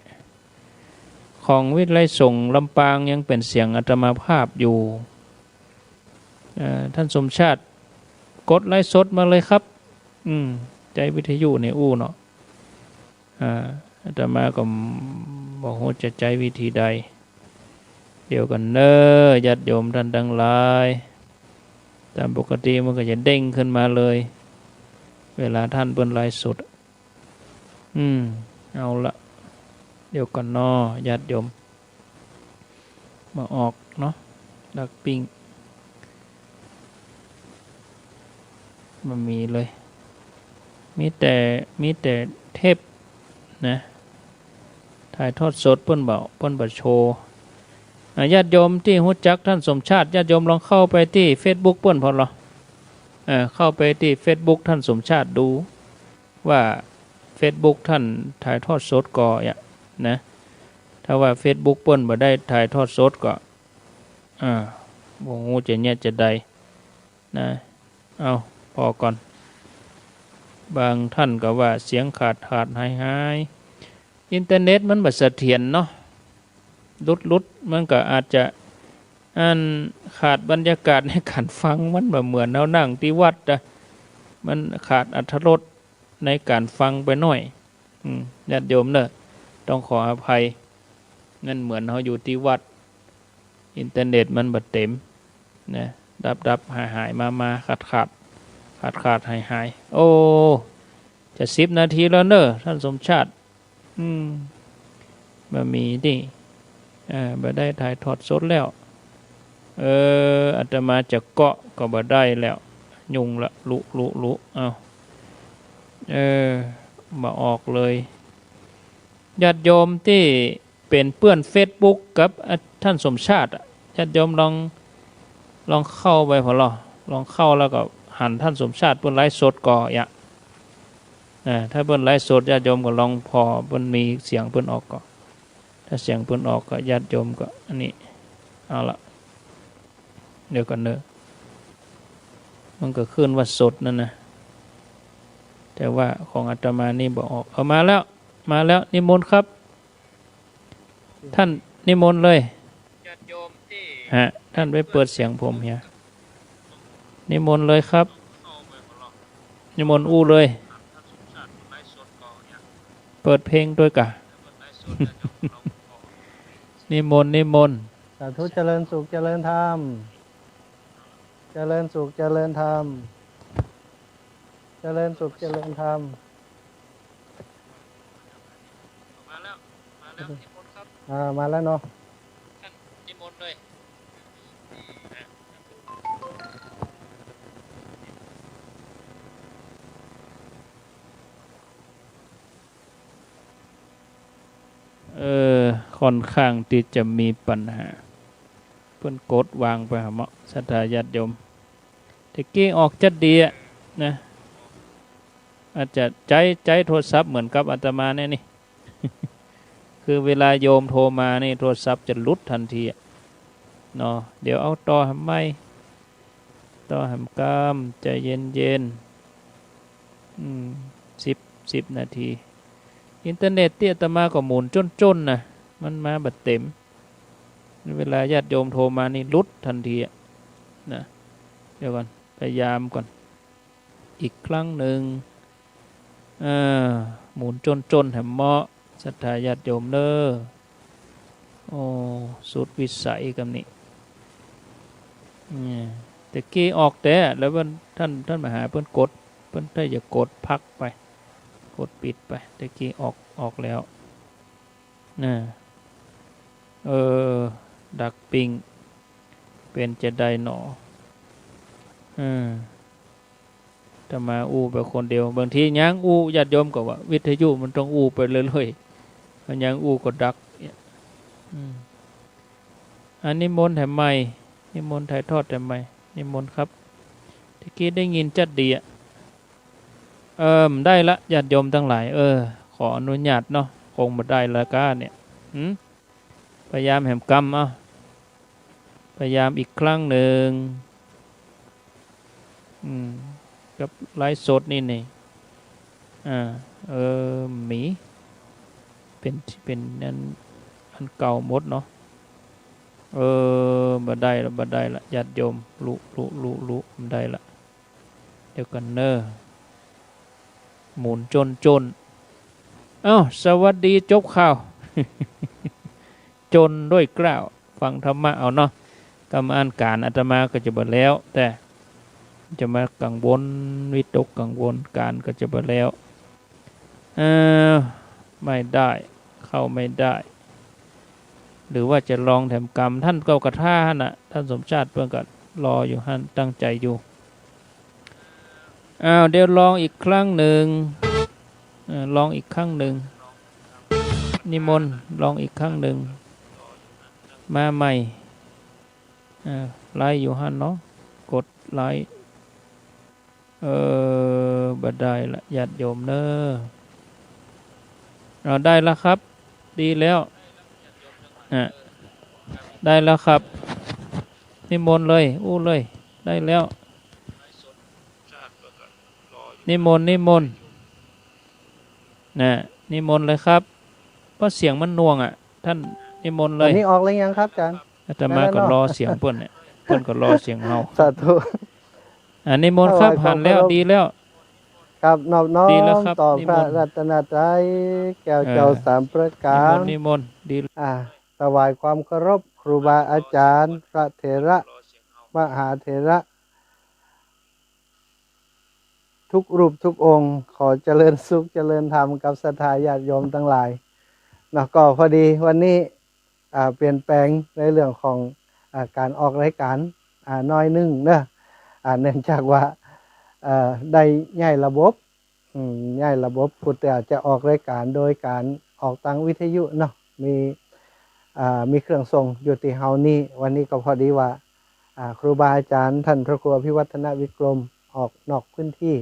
ของวิทยาลัยสงฆ์ลำปางยังเป๋นเสียงอาตมาภาพอยู่ เอ่อ ท่านสมชาติ กดไลฟ์สดมาเลยครับ อืม ใจ๊วิทยุนี่อู้เนาะ อ่า อาตมาก็บ่ฮู้จะใจ๊วิธีใด เดี๋ยวก่อนเน่อ ญาติโยมท่านตังหลาย ต๋ามปกติมันก็จะเด้งขึ้นมาเลย เวลาท่านเปิ้นไลฟ์สด อืม เอาละ เดี๋ยวก่อนเนาะ ญาติโยม บ่ออกเนาะ ดักปิ้ง บ่มีเลย มีแต่ มีแต่เทปนะ ถ่ายทอดสดเปิ้นบ่ เปิ้นบ่โชว์ อ่ะ ญาติโยมตี้ฮู้จักท่านสมชาติ ญาติโยมลองเข้าไปตี้เฟซบุ๊กเปิ้นผ่อลอ เอ่อ เข้าไปตี้เฟซบุ๊กท่านสมชาติดู ว่าเฟซบุ๊กท่านถ่ายทอดสดก่ออะนะ ถ้าว่าเฟซบุ๊กเปิ้นบ่ได้ถ่ายทอดสดก่อ อ่า บ่ฮู้จะเยียะจะใดนะ เอา ผ่อก่อน บางท่านก็ว่าเสียงขาดขาดหายหาย อินเทอร์เน็ตมันบ่เสถียรเนาะ หลุดหลุด มันก็อาจจะ อัน ขาดบรรยากาศในก๋านฟัง มันบ่เหมือนเฮานั่งตี้วัดอะ มันขาดอรรถรสในก๋านฟังไปหน้อย อืม ญาติโยมเน่อ ต้องขออภัย มันเหมือนเฮาอยู่ตี้วัด อินเทอร์เน็ตมันบ่เต๋มนะ ดับดับหายหายมามาขาดขาด ขาดขาดหายหาย โอ้ จะสิบนาทีแล้วเน่อ ท่านสมชาติ อืม บ่มีตี้ เอ่อ บ่ได้ถ่ายทอดสดแล้ว เออ อาตมาจะเกาะก็บ่ได้แล้ว ยุ่งละ ลุ ลุ ลุ เอ้า เออ บ่ออกเลย ญาติโยมตี้เป๋นเปื้อนเฟซบุ๊กกับ อ่ะ ท่านสมชาติอะ ญาติโยมลอง ลองเข้าไปผ่อลอ ลองเข้าแล้วก็ หันต้านสมชาติเปิ้นไลฟ์สดก่อ เยียะ อ่า ถ้าเปิ้นไลฟ์สดญาติโยมก็ลองผ่อ เปิ้นมีเสียงเปิ้นออกก่อ ถ้าเสียงเปิ้นออกก็ญาติโยมก็อันนี้ เอาละ เดี๋ยวก่อนเน่อ มันก็ขึ้นว่าสดนั่นนะ แต่ว่าของอาตมานี่บ่ออก เอา มาแล้ว มาแล้ว นิมนต์ครับ ท่านนิมนต์เลย ญาติโยมตี้ ฮะ ท่านไปเปิดเสียงผมเหีย นิมนต์เลยครับ นิมนต์อู้เลย เปิดเพลงตวยก่า นิมนต์ นิมนต์ สาธุ เจริญสุข เจริญธรรม เจริญสุข เจริญธรรม เจริญสุข เจริญธรรม มาแล้ว มาแล้ว นิมนต์ครับ อ่า มาแล้วเนาะ ท่านนิมนต์เลย เออ ค่อนข้างตี้จะมีปัญหา เปิ้นกดวางไปหาเมาะ ศรัทธาญาติโยม แต่กี้ออกจัดดีอะนะ อาจจะใจ๊ ใจ๊โทรศัพท์เหมือนกับอาตมาเนี่ยนี่ คือเวลาโยมโทรมานี่โทรศัพท์จะหลุดทันทีอะเนาะ เดี๋ยวเอาต่อแหมใหม่ ต่อแหมกำ ใจเย็นๆ อืม สิบ สิบนาที อินเทอร์เน็ตตี้อาตมาก็หมุนจ้นๆ นะ มันมาบ่เต็ม เวลาญาติโยมโทรมานี่หลุดทันทีอะนะ เดี๋ยวก่อน พยายามก่อน อีกครั้งหนึ่ง เออ หมุนจ้นๆ แหมเมาะ ศรัทธาญาติโยมเน่อ โอ้ สุดวิสัยกำนี้ อืม แต่กี้ออกแต๊ แล้วเปิ้น ท่าน ท่านมหาเปิ้นกด เปิ้นถ้าจะกดพักไป กดปิดไป แต่กี้ออก ออกแล้ว นะ เออ ดักปิ้ง เป๋นจะใดหนอ เออ อาตมาอู้ไปคนเดียว บางทีย้างอู้ ญาติโยมก็ว่าวิทยุมันต้องอู้ไปเรื่อยๆ มันย้างอู้ก็ดัก เนี่ย อืม อันนิมนต์แหมใหม่ นิมนต์ถ่ายทอดแหมใหม่ นิมนต์ครับ แต่กี้ได้ยินจัดดีอะ เออ ได้ละ ญาติโยมตังหลาย เออ ขออนุญาตเนาะ คงบ่ได้ละก้าเนี่ย หืม พยายามแหมกำ เอ้า พยายามอีกครั้งหนึ่ง อืม กับไลฟ์สดนี่นี่ อ่า เออ มี เป๋น เป๋นอัน อันเก่าหมดเนาะ เออ บ่ได้ละ บ่ได้ละ ญาติโยม ลุ ลุ ลุ ลุ บ่ได้ละ เดี๋ยวก่อนเน่อ หมุนจ้นๆ เอ้า สวัสดีจบข่าว จ้นด้วยเกล้า ฟังธรรมะเอาเนาะ กำอันก๋านอาตมาก็จะบ่แล้ว แต่จะมากังวล วิตกกังวล ก๋านก็จะบ่แล้ว เออ ไม่ได้ เข้าไม่ได้ หรือว่าจะลองแถมกำ ท่านเกากระทาหั้นน่ะ ท่านสมชาติเปิ้นก็รออยู่หั้น ตั้งใจอยู่ อ้าว เดี๋ยวลองอีกครั้งหนึ่ง เอ่อ ลองอีกครั้งหนึ่ง นิมนต์ ลองอีกครั้งหนึ่ง มาใหม่ เอ่อ ไลฟ์อยู่หั้นเนาะ กดไลฟ์ เออ บ่ได้ละ ญาติโยมเน่อ เอา ได้แล้วครับ ดีแล้ว อ่ะ ได้แล้วครับ นิมนต์เลย อู้เลย ได้แล้ว นิมนต์ นิมนต์ นะ นิมนต์เลยครับ เพราะเสียงมันหน่วงอ่ะ ท่านนิมนต์เลย อันนี้ออกแล้วยังครับอาจารย์ อาตมาก็รอเสียงเปิ้นเนี่ย เปิ้นก็รอเสียงเฮา สาธุ อ่ะ นิมนต์ครับ ถวายความเคารพ หันแล้ว ดีแล้ว ครับ นอบน้อม ดีแล้วครับ ต่อพระ นิมนต์ รัตนตรัย แก้วเจ้า เออ สามประการ นิมนต์ นิมนต์ ดี อ่า ถวายความเคารพครูบาอาจารย์ พระเถระ มหาเถระ ทุกรูปทุกองค์ ขอเจริญสุขเจริญธรรมกับศรัทธาญาติโยมตังหลายเนาะ ก็พอดีวันนี้ อ่า เปลี่ยนแปลงในเรื่องของ อ่า ก๋านออกรายก๋าน อ่า หน้อยนึ่งเนาะ อ่า เนื่องจากว่า เอ่อ ได้ย้ายระบบ อืม ย้ายระบบ พุทธเจ้าจะออกรายก๋านโดยก๋านออกตางวิทยุเนาะ มี อ่า มีเครื่องส่งอยู่ตี้เฮานี่ วันนี้ก็พอดีว่า อ่า ครูบาอาจารย์ท่านพระครูอภิวัฒนวิกรม ออกนอกพื้นที่